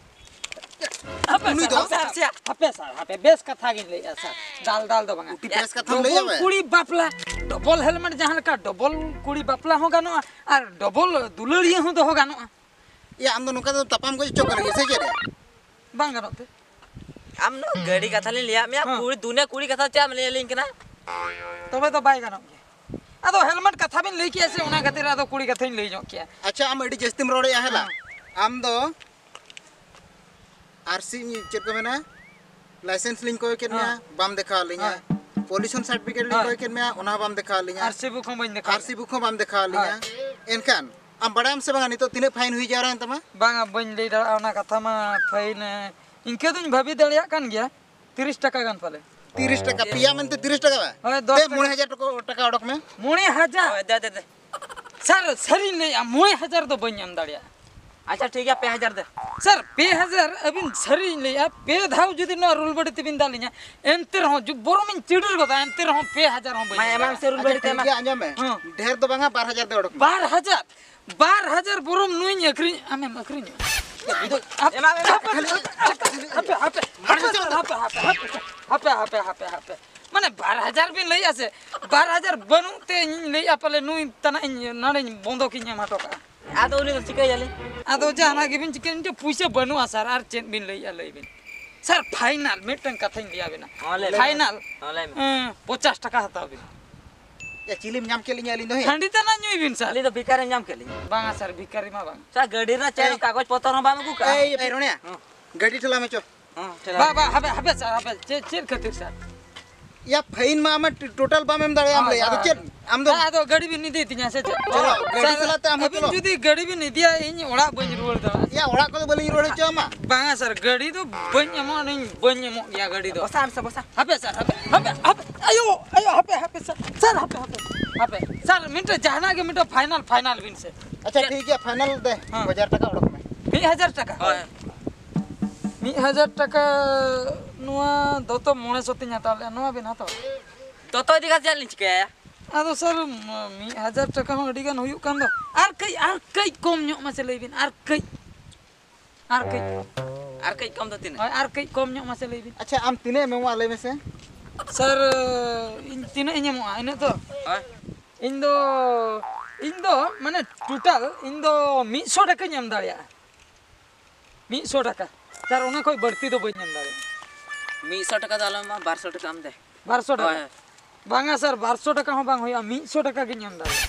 ᱦᱟᱯᱮ ᱩᱱᱤ ᱥᱟᱨ, ᱫᱚ? ᱦᱟᱯᱮ ᱥᱟᱨ, ᱦᱟᱯᱮ ᱥᱟᱨ, ᱦᱟᱯᱮ, ᱵᱮᱥ ᱠᱟᱛᱷᱟ ᱜᱤᱧ ᱞᱟᱹᱭᱮᱜᱼᱟ ᱥᱟᱨ, ᱫᱟᱞ ᱫᱟᱞ ᱫᱚ ᱵᱟᱝᱟ᱾ ᱩᱴᱤ ᱵᱮᱥ ᱠᱟᱛᱷᱟᱢ ᱞᱟᱹᱭᱟ ᱰᱚᱵᱚᱞ ᱵᱮ᱾ ᱠᱩᱲᱤ ᱵᱟᱯᱞᱟ, ᱰᱚᱵᱚᱞ ᱦᱮᱞᱢᱮᱴ ᱡᱟᱦᱟᱸ ᱞᱮᱠᱟ, ᱰᱚᱵᱚᱞ ᱠᱩᱲᱤ ᱵᱟᱯᱞᱟ ᱦᱚᱸ ᱜᱟᱱᱚᱜᱼᱟ ᱟᱨ ᱰᱚᱵᱚᱞ ᱫᱩᱞᱟᱹᱲᱤᱭᱟᱹ ᱦᱚᱸ ᱫᱚᱦᱚ ᱜᱟᱱᱚᱜᱼᱟ᱾ ᱭᱟ, ᱟᱢ ᱫᱚ ᱱᱚᱝᱠᱟ ᱫᱚ ᱛᱟᱯᱟᱢ ᱜᱚᱡ ᱦᱚᱪᱚ ᱠᱚ ᱞᱟᱹᱜᱤᱫ ᱥᱮ ᱪᱮᱫ? ᱵᱟᱝ ᱜᱟᱱᱚᱜ ᱛᱮ? ᱟᱢ ᱫᱚ ᱜᱟᱹᱰᱤ ᱠᱟᱛᱷᱟ ᱞᱤᱧ ᱞᱟᱹᱭᱟᱫ ᱢᱮᱭᱟ, ᱦᱮᱸ᱾ ᱠᱩᱲᱤ ᱫᱩᱱᱤᱭᱟᱹ ᱠᱩᱲᱤ ᱠᱟᱛᱷᱟ ᱪᱮᱫ ᱮᱢ ᱞᱟᱹᱭ ᱟᱹᱞᱤᱧ ᱠᱟᱱᱟ? ᱛᱚᱵᱮ ᱫᱚ ᱵᱟᱭ ᱜᱟᱱᱚᱜ ᱜᱮᱭᱟ᱾ ᱟᱫᱚ ᱦᱮᱞᱢᱮᱴ ᱠᱟᱛᱷᱟ ᱵᱤᱱ ᱞᱟᱹᱭ ᱠᱮᱜᱼᱟ ᱥᱮ, ᱚᱱᱟ ᱠᱷᱟᱹᱛᱤᱨ ᱟᱫᱚ ᱠᱩᱲᱤ ᱠᱟᱛᱷᱟᱧ ᱞᱟᱹᱭ ᱧᱚᱜ ᱠᱮᱜᱼᱟ᱾ ᱟᱪᱪᱷᱟ, ᱟᱢ ᱟᱹᱰᱤ ᱡᱟᱹᱥᱛᱤᱢ ᱨᱚᱲᱮᱜᱼᱟ ᱦᱮᱞᱟ᱾ ᱦᱮᱸ᱾ ᱟᱢ ᱫᱚ ᱟᱨᱥᱤ, ᱪᱮᱫ ᱠᱚ ᱢᱮᱱᱟ, ᱞᱟᱭᱥᱮᱱᱥ ᱞᱤᱧ ᱠᱚᱭ ᱠᱮᱫ ᱢᱮᱭᱟ, ᱦᱮᱸ᱾ ᱵᱟᱢ ᱫᱮᱠᱷᱟᱣ ᱞᱤᱧᱟ᱾ ᱦᱮᱸ᱾ ᱯᱚᱞᱤᱭᱩᱥᱚᱱ ᱥᱟᱨᱴᱤᱯᱷᱤᱠᱮᱴ ᱞᱤᱧ ᱦᱮᱸ᱾ ᱠᱚᱭ ᱠᱮᱫ ᱢᱮᱭᱟ, ᱚᱱᱟ ᱦᱚᱸ ᱵᱟᱢ ᱫᱮᱠᱷᱟᱣ ᱞᱤᱧᱟ᱾ ᱟᱨᱥᱤ ᱵᱩᱠ ᱦᱚᱸ ᱵᱟᱹᱧ ᱫᱮᱠᱷᱟᱣ ᱟᱨᱥᱤ ᱞᱤᱧᱟ᱾ ᱵᱩᱠ ᱦᱚᱸ ᱵᱟᱢ ᱫᱮᱠᱷᱟᱣ ᱞᱤᱧᱟ᱾ ᱦᱮᱸ᱾ ᱮᱱᱠᱷᱟᱱ ᱟᱢ ᱵᱟᱲᱟᱭᱟᱢ ᱥᱮ ᱵᱟᱝᱟ ᱱᱤᱛᱚᱜ ᱛᱤᱱᱟᱹᱜ ᱯᱷᱟᱭᱤᱱ ᱦᱩᱭ ᱡᱟᱣᱨᱟᱭᱮᱱ ᱛᱟᱢᱟ? ᱵᱟᱝᱟ, ᱵᱟᱹᱧ ᱞᱟᱹᱭ ᱫᱟᱲᱮᱭᱟᱜᱼᱟ ᱚᱱᱟ ᱠᱟᱛᱷᱟ ᱢᱟ᱾ ᱯᱷᱟᱭᱤᱱ, ᱮ, ᱤᱱᱠᱟᱹ ᱫᱩᱧ ᱵᱷᱟᱹᱵᱤ ᱫᱟᱲᱮᱭᱟᱜ ᱠᱟᱱ ᱜᱮᱭᱟ, ᱛᱤᱨᱤᱥ ᱴᱟᱠᱟ ᱜᱟᱱ ᱯᱟᱞᱮ᱾ ᱛᱤᱨᱤᱥ ᱴᱟᱠᱟ, ᱯᱮᱭᱟ ᱢᱮᱱᱛᱮ ᱛᱤᱨᱤᱥ ᱴᱟᱠᱟ ᱵᱟᱝ? ᱦᱳᱭ, ᱫᱚᱥ ᱫᱮ, ᱴᱟᱠᱟ᱾ ᱢᱚᱬᱮ ᱦᱟᱡᱟᱨ ᱴᱟᱠᱟ, ᱴᱟᱠᱟ ᱚᱰᱚᱠ ᱢᱮ᱾ ᱢᱚᱬᱮ ᱦᱟᱡᱟᱨ? ᱦᱳᱭ, ᱫᱮ, ᱫᱮ, ᱫᱮ᱾ ᱥᱟᱨ, ᱥᱟᱹᱨᱤᱧ ᱞᱟᱹᱭᱮᱫᱼᱟ, ᱢᱚᱬᱮ ᱦᱟᱡᱟᱨ ᱫᱚ ᱵᱟᱹᱧ ᱮᱢ ᱫᱟᱲᱮᱭᱟᱜᱼᱟ᱾ ᱟᱪᱪᱷᱟ, ᱴᱷᱤᱠ ᱜᱮᱭᱟ, ᱯᱮ ᱦᱟᱡᱟᱨ ᱫᱮ᱾ ᱥᱟᱨ, ᱯᱮ ᱦᱟᱡᱟᱨ, ᱟᱹᱵᱤᱱ ᱥᱟᱹᱨᱤᱧ ᱞᱟᱹᱭᱮᱫᱼᱟ, ᱯᱮ ᱫᱷᱟᱣ ᱡᱩᱫᱤ ᱱᱚᱣᱟ ᱨᱩᱞ ᱵᱟᱹᱲᱤ ᱛᱮᱵᱤᱱ ᱫᱟᱞᱤᱧᱟ, ᱮᱱᱛᱮ ᱨᱮᱦᱚᱸ ᱡᱩ-, ᱵᱚᱨᱚᱢᱤᱧ ᱪᱤᱰᱤᱨ ᱜᱚᱫᱟ, ᱮᱱᱛᱮ ᱨᱮᱦᱚᱸ ᱯᱮ ᱦᱟᱡᱟᱨ ᱦᱚᱸ ᱵᱟᱹᱧ ᱢᱟ, ᱮᱢᱟᱢ ᱮᱢᱫᱟ᱾ ᱥᱮ ᱨᱩᱞ ᱟᱪᱪᱷᱟ, ᱵᱟᱹᱲᱤ ᱛᱮ ᱴᱷᱤᱠ ᱮᱢᱟ᱾ ᱜᱮᱭᱟ, ᱟᱸᱡᱚᱢ ᱢᱮ᱾ ᱦᱮᱸ᱾ ᱰᱷᱮᱨ ᱫᱚ ᱵᱟᱝᱟ, ᱵᱟᱨ ᱦᱟᱡᱟᱨ ᱫᱚ ᱚᱰᱚᱠ ᱢᱮ᱾ ᱵᱟᱨ ᱦᱟᱡᱟᱨ? ᱵᱟᱨ ᱦᱟᱡᱟᱨ ᱵᱚᱨᱚᱢ ᱱᱩᱭᱤᱧ ᱟᱹᱠᱷᱨᱤᱧ, ᱟᱢᱮᱢ ᱟᱹᱠᱷᱨᱤᱧᱚᱜᱼᱟ? ᱮᱢᱟ, ᱮᱢᱟ᱾ ᱦᱟᱯᱮ, ᱦᱟᱯᱮ, ᱦᱟᱯᱮ, ᱦᱟᱯᱮ᱾ ᱢᱟᱱᱮ ᱵᱟᱨ ᱦᱟᱡᱟᱨ ᱵᱤᱱ ᱞᱟᱹᱭᱮᱜᱼᱟ ᱥᱮ, ᱵᱟᱨ ᱦᱟᱡᱟᱨ ᱵᱟᱹᱱᱩᱜ ᱛᱮ ᱤᱧᱤᱧ ᱞᱟᱹᱭᱮᱜᱼᱟ, ᱯᱟᱞᱮ ᱱᱩᱭ ᱛᱟᱱᱟᱜ ᱤᱧ ᱱᱚᱰᱮᱧ ᱵᱚᱱᱫᱚᱠ ᱤᱧ ᱮᱢ ᱦᱚᱴᱚ ᱠᱟᱜᱼᱟ᱾ ᱟᱫᱚ ᱩᱱᱤ ᱫᱚ ᱪᱤᱠᱟᱹᱭᱟᱞᱤᱧ? ᱟᱫᱚ ᱡᱟᱦᱟᱱᱟᱜ ᱜᱮᱵᱤᱱ ᱪᱤᱠᱟᱹᱭᱟ, ᱤᱧ ᱴᱷᱮᱱ ᱯᱩᱭᱥᱟᱹ ᱵᱟᱹᱱᱩᱜᱼᱟ ᱥᱟᱨ, ᱟᱨ ᱪᱮᱫ ᱵᱤᱱ ᱞᱟᱹᱭᱮᱜᱼᱟ ᱞᱟᱹᱭ ᱵᱤᱱ? ᱥᱟᱨ, ᱯᱷᱟᱭᱱᱟᱞ ᱢᱤᱫᱴᱟᱝ ᱠᱟᱛᱷᱟᱧ ᱞᱟᱹᱭ ᱟᱵᱤᱱᱟ᱾ ᱦᱚᱸ, ᱞᱟᱹᱭ ᱢᱮ᱾ ᱯᱷᱟᱭᱱᱟᱞ, ᱦᱚᱸ, ᱞᱟᱹᱭ ᱢᱮ᱾ ᱦᱮᱸ, ᱯᱚᱪᱟᱥ ᱴᱟᱠᱟ ᱦᱟᱛᱟᱣ ᱵᱤᱱ᱾ ᱮ, ᱪᱤᱞᱤᱢ ᱧᱟᱢ ᱠᱮᱫ ᱞᱤᱧᱟ ᱟᱹᱞᱤᱧ ᱫᱚ, ᱦᱮᱸ? ᱦᱟᱺᱰᱤ ᱛᱟᱱᱟᱜ ᱧᱩᱭ ᱵᱤᱱ ᱥᱟᱨ᱾ ᱟᱹᱞᱤᱧ ᱫᱚ ᱵᱷᱤᱠᱟᱨᱤ ᱧᱟᱢ ᱠᱮᱫ ᱞᱤᱧᱟ᱾ ᱵᱟᱝᱟ ᱥᱟᱨ, ᱵᱷᱤᱠᱟᱨᱤ ᱢᱟ ᱵᱟᱝ᱾ ᱥᱟᱨ, ᱜᱟᱹᱰᱤ ᱨᱮᱱᱟᱜ ᱪᱮᱫ ᱦᱚᱸ ᱠᱟᱜᱚᱡᱽ ᱯᱚᱛᱚᱨ ᱦᱚᱸ ᱵᱟᱢ ᱟᱹᱜᱩ ᱠᱟᱜᱼᱟ᱾ ᱮᱭ, ᱮᱭ, ᱨᱚᱱᱤᱭᱟ, ᱦᱚᱸ᱾ ᱜᱟᱹᱰᱤ ᱴᱷᱮᱞᱟᱣ ᱢᱮ ᱪᱚ᱾ ᱦᱚᱸ, ᱴᱷᱮᱞᱟᱣ ᱵᱟ, ᱢᱮ᱾ ᱵᱟ, ᱦᱟᱯᱮ, ᱦᱟᱯᱮ ᱥᱟᱨ, ᱦᱟᱯᱮ, ᱪᱮᱫ, ᱪᱮᱫ ᱠᱷᱟᱹᱛᱤᱨ ᱥᱟᱨ? ᱭᱟ, ᱯᱷᱟᱭᱤᱱ ᱢᱟ ᱟᱢᱟᱜ ᱴᱳ-, ᱴᱳᱴᱟᱞ ᱵᱟᱢ ᱮᱢ ᱫᱟᱲᱮᱭᱟᱢ ᱦᱳᱭ, ᱞᱟᱹᱭ, ᱟᱫᱚ ᱦᱳᱭ, ᱪᱮᱫ? ᱦᱳᱭ᱾ ᱟᱢ ᱫᱚ ᱵᱟ, ᱟᱫᱚ ᱜᱟᱹᱰᱤ ᱵᱤᱱ ᱤᱫᱤᱭ ᱛᱤᱧᱟ ᱥᱮ ᱪᱮᱫ? ᱪᱚᱞᱚ, ᱜᱟᱹᱰᱤ ᱥᱟᱨ, ᱪᱟᱞᱟᱜ ᱛᱮ ᱟᱢ ᱦᱚᱸ ᱟᱹᱵᱤᱱ ᱪᱚᱞᱚ᱾ ᱡᱩᱫᱤ ᱜᱟᱹᱰᱤ ᱵᱤᱱ ᱤᱫᱤᱭᱟ, ᱤᱧ ᱚᱲᱟᱜ ᱵᱟᱹᱧ ᱨᱩᱣᱟᱹᱲ ᱫᱟᱲᱮᱭᱟᱜᱼᱟ᱾ ᱭᱟ, ᱚᱲᱟᱜ ᱠᱚᱫᱚ ᱵᱟᱹᱞᱤᱧ ᱨᱩᱣᱟᱹᱲ ᱦᱚᱪᱚ ᱟᱢᱟ᱾ ᱵᱟᱝᱟ ᱥᱟᱨ, ᱜᱟᱹᱰᱤ ᱫᱚ ᱵᱟᱹᱧ ᱮᱢᱚᱜᱼᱟ, ᱤᱧ ᱵᱟᱹᱧ ᱮᱢᱚᱜ ᱜᱮᱭᱟ ᱜᱟᱹᱰᱤ ᱫᱚ᱾ ᱵᱚᱥᱟ ᱟᱢ ᱥᱮ, ᱵᱚᱥᱟ᱾ ᱦᱟᱯᱮ ᱥᱟᱨ, ᱦᱟᱯᱮ, ᱦᱟᱯᱮ, ᱦᱟᱯᱮ, ᱟᱭᱳ, ᱟᱭᱳ, ᱦᱟᱯᱮ, ᱦᱟᱯᱮ ᱥᱟᱨ, ᱥᱟᱨ, ᱦᱟᱯᱮ, ᱦᱟᱯᱮ, ᱦᱟᱯᱮ᱾ ᱥᱟᱨ, ᱢᱤᱫᱴᱮᱡ ᱡᱟᱦᱟᱱᱟᱜ ᱜᱮ ᱢᱤᱫᱴᱮᱡ ᱯᱷᱟᱭᱱᱟᱞ, ᱯᱷᱟᱭᱱᱟᱞ ᱵᱤᱱ ᱥᱮ᱾ ᱟᱪᱪᱷᱟ, ᱪᱮᱫ? ᱴᱷᱤᱠ ᱜᱮᱭᱟ, ᱯᱷᱟᱭᱱᱟᱞ ᱫᱮ, ᱦᱮᱸ᱾ ᱦᱟᱡᱟᱨ ᱴᱟᱠᱟ ᱚᱰᱚᱠ ᱢᱮ᱾ ᱢᱤᱫ ᱦᱟᱡᱟᱨ ᱴᱟᱠᱟ? ᱦᱳᱭ᱾ ᱢᱤᱫ ᱦᱟᱡᱟᱨ ᱴᱟᱠᱟ ᱱᱚᱣᱟ ᱫᱚᱛᱚ ᱢᱚᱬᱮ ᱥᱚ ᱛᱤᱧ ᱦᱟᱛᱟᱣ ᱞᱮᱜᱼᱟ, ᱱᱚᱣᱟ ᱵᱤᱱ ᱦᱟᱛᱟᱣᱟ? ᱫᱚᱛᱚ ᱤᱫᱤ ᱠᱟᱛᱮ ᱪᱮᱫ ᱞᱤᱧ ᱪᱤᱠᱟᱹᱭᱟ? ᱟᱫᱚ ᱥᱟᱨ, ᱢᱤᱫ ᱦᱟᱡᱟᱨ ᱴᱟᱠᱟ ᱦᱚᱸ ᱟᱹᱰᱤ ᱜᱟᱱ ᱦᱩᱭᱩᱜ ᱠᱟᱱ ᱫᱚ᱾ ᱟᱨ ᱠᱟᱹᱡ, ᱟᱨ ᱠᱟᱹᱡ ᱠᱚᱢ ᱧᱚᱜ ᱢᱟᱥᱮ ᱞᱟᱹᱭ ᱵᱤᱱ, ᱟᱨ ᱠᱟᱹᱡ᱾ ᱟᱨ ᱠᱟᱹᱡ᱾ ᱟᱨ ᱠᱟᱹᱡ ᱠᱚᱢ ᱫᱚ ᱛᱤᱱᱟᱹᱜ? ᱦᱳᱭ, ᱟᱨ ᱠᱟᱹᱡ ᱠᱚᱢ ᱧᱚᱜ ᱢᱟᱥᱮ ᱞᱟᱹᱭ ᱵᱤᱱ᱾ ᱟᱪᱪᱷᱟ, ᱟᱢ ᱛᱤᱱᱟᱹᱜ ᱮᱢ ᱮᱢᱚᱜᱼᱟ, ᱞᱟᱹᱭ ᱢᱮᱥᱮ? ᱥᱟᱨ, ᱤᱧ ᱛᱤᱱᱟᱹᱜ ᱤᱧ ᱮᱢᱚᱜᱼᱟ, ᱤᱱᱟᱹᱜ ᱫᱚ? ᱦᱳᱭ᱾ ᱤᱧ ᱫᱚ, ᱤᱧ ᱫᱚ, ᱢᱟᱱᱮ, ᱴᱳᱴᱟᱞ ᱤᱧ ᱫᱚ ᱢᱤᱫ ᱥᱚ ᱴᱟᱠᱟᱧ ᱮᱢ ᱫᱟᱲᱮᱭᱟᱜᱼᱟ᱾ ᱢᱤᱫ ᱥᱚ ᱴᱟᱠᱟ᱾ ᱥᱟᱨ, ᱚᱱᱟ ᱠᱷᱚᱡ ᱵᱟᱹᱲᱛᱤ ᱫᱚ ᱵᱟᱹᱧ ᱮᱢ ᱫᱟᱲᱮᱭᱟᱜᱼᱟ᱾ ᱢᱤᱫ ᱥᱚ ᱴᱟᱠᱟ ᱫᱚ ᱟᱞᱚᱢ ᱮᱢᱟ, ᱵᱟᱨ ᱥᱚ ᱴᱟᱠᱟ ᱮᱢ ᱫᱮ᱾ ᱵᱟᱨ ᱥᱚ ᱴᱟᱠᱟ? ᱦᱳᱭ, ᱦᱳᱭ᱾ ᱵᱟᱝᱟ ᱥᱟᱨ, ᱵᱟᱨᱥᱚ ᱴᱟᱠᱟ ᱦᱚᱸ ᱵᱟᱝ ᱦᱩᱭᱩᱜᱼᱟ, ᱢᱤᱫᱥᱚ ᱴᱟᱠᱟ ᱜᱤᱧ ᱮᱢ ᱫᱟᱲᱮᱭᱟᱜᱼᱟ᱾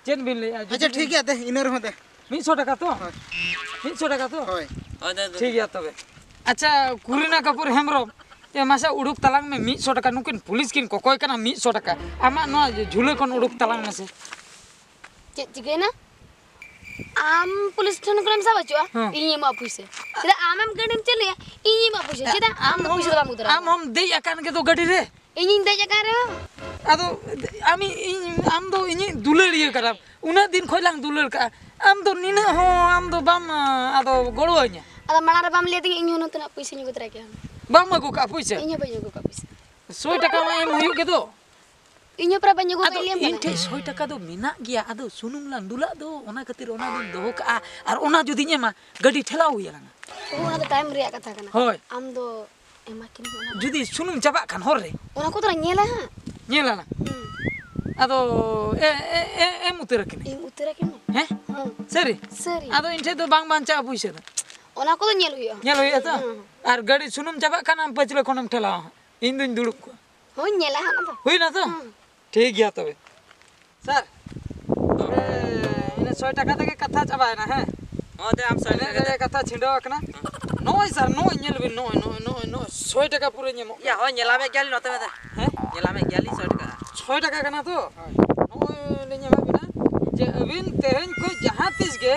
ᱪᱮᱫ ᱵᱤᱱ ᱞᱟᱹᱭᱮᱫᱼᱟ? ᱟᱪᱪᱷᱟ, ᱡᱩᱫᱤ ᱴᱷᱤᱠ ᱜᱮᱭᱟ, ᱫᱮ, ᱤᱱᱟᱹ ᱨᱮᱦᱚᱸ ᱫᱮ᱾ ᱢᱤᱫᱥᱚ ᱴᱟᱠᱟ ᱛᱚ? ᱦᱳᱭ᱾ ᱢᱤᱫᱥᱚ ᱴᱟᱠᱟ ᱛᱚ? ᱦᱳᱭ᱾ ᱦᱳᱭ, ᱫᱮ, ᱫᱮ᱾ ᱴᱷᱤᱠ ᱜᱮᱭᱟ ᱛᱚᱵᱮ᱾ ᱟᱪᱪᱷᱟ, ᱠᱩᱨᱤᱱᱟ ᱠᱟᱯᱩᱨ ᱦᱮᱢᱵᱨᱚᱢ, ᱮ, ᱢᱟᱥᱮ ᱩᱰᱩᱠ ᱛᱟᱞᱟᱝ ᱢᱮ, ᱢᱤᱫᱥᱚ ᱴᱟᱠᱟ᱾ ᱱᱩᱠᱤᱱ ᱯᱩᱞᱤᱥ ᱠᱤᱱ ᱠᱚᱠᱚᱭ ᱠᱟᱱᱟ, ᱢᱤᱫᱥᱚ ᱴᱟᱠᱟ᱾ ᱟᱢᱟᱜ ᱱᱚᱣᱟ ᱡᱷᱩᱞᱟᱹ ᱠᱷᱚᱱ ᱩᱰᱩᱠ ᱛᱟᱞᱟᱝ ᱢᱮᱥᱮ᱾ ᱪᱮᱫ ᱪᱤᱠᱟᱹᱭᱮᱱᱟ? ᱟᱢ ᱯᱩᱞᱤᱥ ᱴᱷᱮᱱ ᱠᱷᱚᱱᱮᱢ ᱥᱟᱵ ᱦᱚᱪᱚᱜᱼᱟ? ᱦᱮᱸ᱾ ᱤᱧᱤᱧ ᱮᱢᱚᱜᱼᱟ ᱯᱩᱭᱥᱟᱹ᱾ ᱪᱮᱫᱟᱜ ᱟᱢᱮᱢ ᱜᱟᱹᱰᱤᱢ ᱪᱟᱹᱞᱩᱭᱟ? ᱤᱧᱤᱧ ᱮᱢᱚᱜᱼᱟ ᱯᱩᱭᱥᱟᱹ᱾ ᱪᱮᱫᱟᱜ ᱟᱢ ᱫᱚ ᱯᱩᱭᱥᱟᱹ ᱫᱚ ᱵᱟᱢ ᱩᱫᱟᱹᱨᱟ? ᱟᱢ ᱦᱚᱸᱢ ᱫᱮᱡ ᱟᱠᱟᱱ ᱜᱮᱫᱚ ᱜᱟᱹᱰᱤ ᱨᱮ᱾ ᱤᱧᱤᱧ ᱫᱮᱡ ᱟᱠᱟᱱ ᱨᱮᱦᱚᱸ᱾ ᱟᱫᱚ ᱟᱢ, ᱤᱧ, ᱟᱢ ᱫᱚ ᱤᱧᱤᱡ ᱫᱩᱞᱟᱹᱲᱤᱭᱟᱹ ᱠᱟᱱᱟᱢ᱾ ᱩᱱᱟᱹᱜ ᱫᱤᱱ ᱠᱷᱚᱱ ᱞᱟᱝ ᱫᱩᱞᱟᱹᱲ ᱠᱟᱜᱼᱟ᱾ ᱟᱢ ᱫᱚ ᱱᱤᱱᱟᱹᱜ ᱦᱚᱸ ᱟᱢ ᱫᱚ ᱵᱟᱢ, ᱟᱫᱚ ᱜᱚᱲᱚᱣᱟᱹᱧᱟ᱾ ᱟᱫᱚ ᱢᱟᱲᱟᱝ ᱨᱮ ᱵᱟᱢ ᱞᱟᱹᱭ ᱟᱹᱫᱤᱧᱟ, ᱤᱧ ᱦᱚᱸ ᱱᱚᱛᱮᱱᱟᱜ ᱯᱩᱭᱥᱟᱹᱧ ᱟᱹᱜᱩ ᱛᱚᱨᱟ ᱠᱮᱭᱟ᱾ ᱵᱟᱢ ᱟᱹᱜᱩ ᱠᱟᱜᱼᱟ ᱯᱩᱭᱥᱟᱹ? ᱤᱧ ᱦᱚᱸ ᱵᱟᱹᱧ ᱟᱹᱜᱩ ᱠᱟᱜᱼᱟ ᱯᱩᱭᱥᱟᱹ᱾ ᱥᱚᱭ ᱴᱟᱠᱟ ᱢᱟ ᱮᱢ ᱦᱩᱭᱩᱜ ᱜᱮᱫᱚ᱾ ᱤᱧ ᱦᱚᱸ ᱯᱨᱟᱭ ᱵᱟᱹᱧ ᱟᱹᱜᱩ ᱟᱫᱚ ᱠᱟᱜ ᱞᱟᱹᱭᱟᱢ ᱤᱧ ᱠᱟᱱᱟ᱾ ᱴᱷᱮᱡ ᱥᱚᱭ ᱴᱟᱠᱟ ᱫᱚ ᱢᱮᱱᱟᱜ ᱜᱮᱭᱟ, ᱟᱫᱚ ᱥᱩᱱᱩᱢ ᱞᱟᱝ ᱫᱩᱞᱟᱜ ᱫᱚ, ᱚᱱᱟ ᱠᱷᱟᱹᱛᱤᱨ ᱚᱱᱟ ᱫᱚᱧ ᱫᱚᱦᱚ ᱠᱟᱜᱼᱟ᱾ ᱟᱨ ᱚᱱᱟ ᱡᱩᱫᱤᱧ ᱮᱢᱟ, ᱜᱟᱹᱰᱤ ᱴᱷᱮᱞᱟᱣ ᱦᱩᱭ ᱟᱞᱟᱝᱟ᱾ ᱳ, ᱚᱱᱟ ᱫᱚ ᱛᱟᱭᱚᱢ ᱨᱮᱭᱟᱜ ᱠᱟᱛᱷᱟ ᱠᱟᱱᱟ᱾ ᱦᱳᱭ᱾ ᱟᱢ ᱫᱚ ᱮᱢᱟ ᱠᱤᱱ ᱢᱮ ᱚᱱᱟ᱾ ᱡᱩᱫᱤ ᱥᱩᱱᱩᱢ ᱪᱟᱵᱟᱜ ᱠᱷᱟᱱ ᱦᱚᱨ ᱨᱮ᱾ ᱚᱱᱟ ᱠᱚᱫᱚ ᱞᱟᱝ ᱧᱮᱞᱟ ᱦᱟᱸᱜ᱾ ᱧᱮᱞ ᱟᱞᱟᱝ᱾ ᱦᱩᱸ᱾ ᱟᱫᱚ ᱮ, ᱮ, ᱮ, ᱮᱢ ᱩᱛᱟᱹᱨ ᱟᱹᱠᱤᱱᱟ᱾ ᱮᱢ ᱩᱛᱟᱹᱨ ᱟᱹᱠᱤᱱ ᱢᱮ᱾ ᱦᱮᱸ? ᱦᱮᱸ᱾ ᱥᱟᱹᱨᱤ? ᱥᱟᱹᱨᱤ᱾ ᱟᱫᱚ ᱤᱧ ᱴᱷᱮᱡ ᱫᱚ ᱵᱟᱝ ᱵᱟᱧᱪᱟᱜᱼᱟ ᱯᱩᱭᱥᱟᱹ ᱫᱚ᱾ ᱚᱱᱟ ᱠᱚᱫᱚ ᱧᱮᱞ ᱦᱩᱭᱩᱜᱼᱟ᱾ ᱧᱮᱞ ᱦᱩᱭᱩᱜᱼᱟ ᱛᱚ? ᱦᱮᱸ, ᱦᱮᱸ᱾ ᱟᱨ ᱜᱟᱹᱰᱤ ᱥᱩᱱᱩᱢ ᱪᱟᱵᱟᱜ ᱠᱷᱟᱱ ᱟᱢ ᱯᱟᱹᱪᱷᱞᱟᱹ ᱠᱷᱚᱱᱮᱢ ᱴᱷᱮᱞᱟᱣᱟ ᱦᱟᱸᱜ᱾ ᱤᱧ ᱫᱩᱧ ᱫᱩᱲᱩᱵ ᱠᱚᱜᱼᱟ᱾ ᱦᱳᱭ, ᱧᱮᱞᱟ ᱦᱟᱸᱜ ᱚᱱᱟ ᱫᱚ᱾ ᱦᱩᱭᱱᱟ ᱛᱚ? ᱦᱮᱸ᱾ ᱴᱷᱤᱠ ᱜᱮᱭᱟ ᱛᱚᱵᱮ᱾ ᱥᱟᱨ, ᱛᱚᱵᱮ ᱤᱱᱟᱹ ᱥᱚᱭ ᱴᱟᱠᱟ ᱛᱮᱜᱮ ᱠᱟᱛᱷᱟ ᱪᱟᱵᱟᱭᱮᱱᱟ, ᱦᱮᱸ? ᱦᱚᱸ, ᱫᱮ, ᱟᱢ ᱥᱚᱭ ᱤᱱᱟᱹ ᱴᱟᱠᱟ ᱛᱮᱜᱮ ᱛᱮ᱾ ᱠᱟᱛᱷᱟ ᱪᱷᱤᱰᱟᱹᱣ ᱟᱠᱟᱱᱟ᱾ ᱦᱮᱸ᱾ ᱱᱚᱜᱼᱚᱭ ᱥᱟᱨ, ᱱᱚᱜᱼᱚᱭ ᱧᱮᱞ ᱵᱤᱱ, ᱱᱚᱜᱼᱚᱭ, ᱱᱚᱜᱼᱚᱭ, ᱱᱚᱜᱼᱚᱭ, ᱱᱚᱜᱼᱚᱭ ᱥᱚᱭ ᱴᱟᱠᱟ ᱯᱩᱨᱟᱹ ᱧᱟᱢᱚᱜ ᱭᱟ, ᱠᱟᱱᱟ᱾ ᱦᱳᱭ, ᱧᱮᱞᱟᱢᱮᱫ ᱜᱮᱭᱟᱞᱤᱧ ᱱᱚᱛᱮ ᱢᱟ ᱫᱮ᱾ ᱦᱮᱸ? ᱧᱮᱞᱟᱢᱮᱫ ᱜᱮᱭᱟᱞᱤᱧ ᱥᱚᱭ ᱴᱟᱠᱟ᱾ ᱥᱚᱭ ᱴᱟᱠᱟ ᱠᱟᱱᱟ ᱛᱚ? ᱦᱳᱭ᱾ ᱱᱚᱜᱼᱚᱭ ᱞᱤᱧ ᱮᱢᱟᱫ ᱵᱤᱱᱟ ᱡᱮ ᱟᱹᱵᱤᱱ ᱛᱮᱦᱮᱧ ᱠᱷᱚᱱ ᱡᱟᱦᱟᱸ ᱛᱤᱥ ᱜᱮ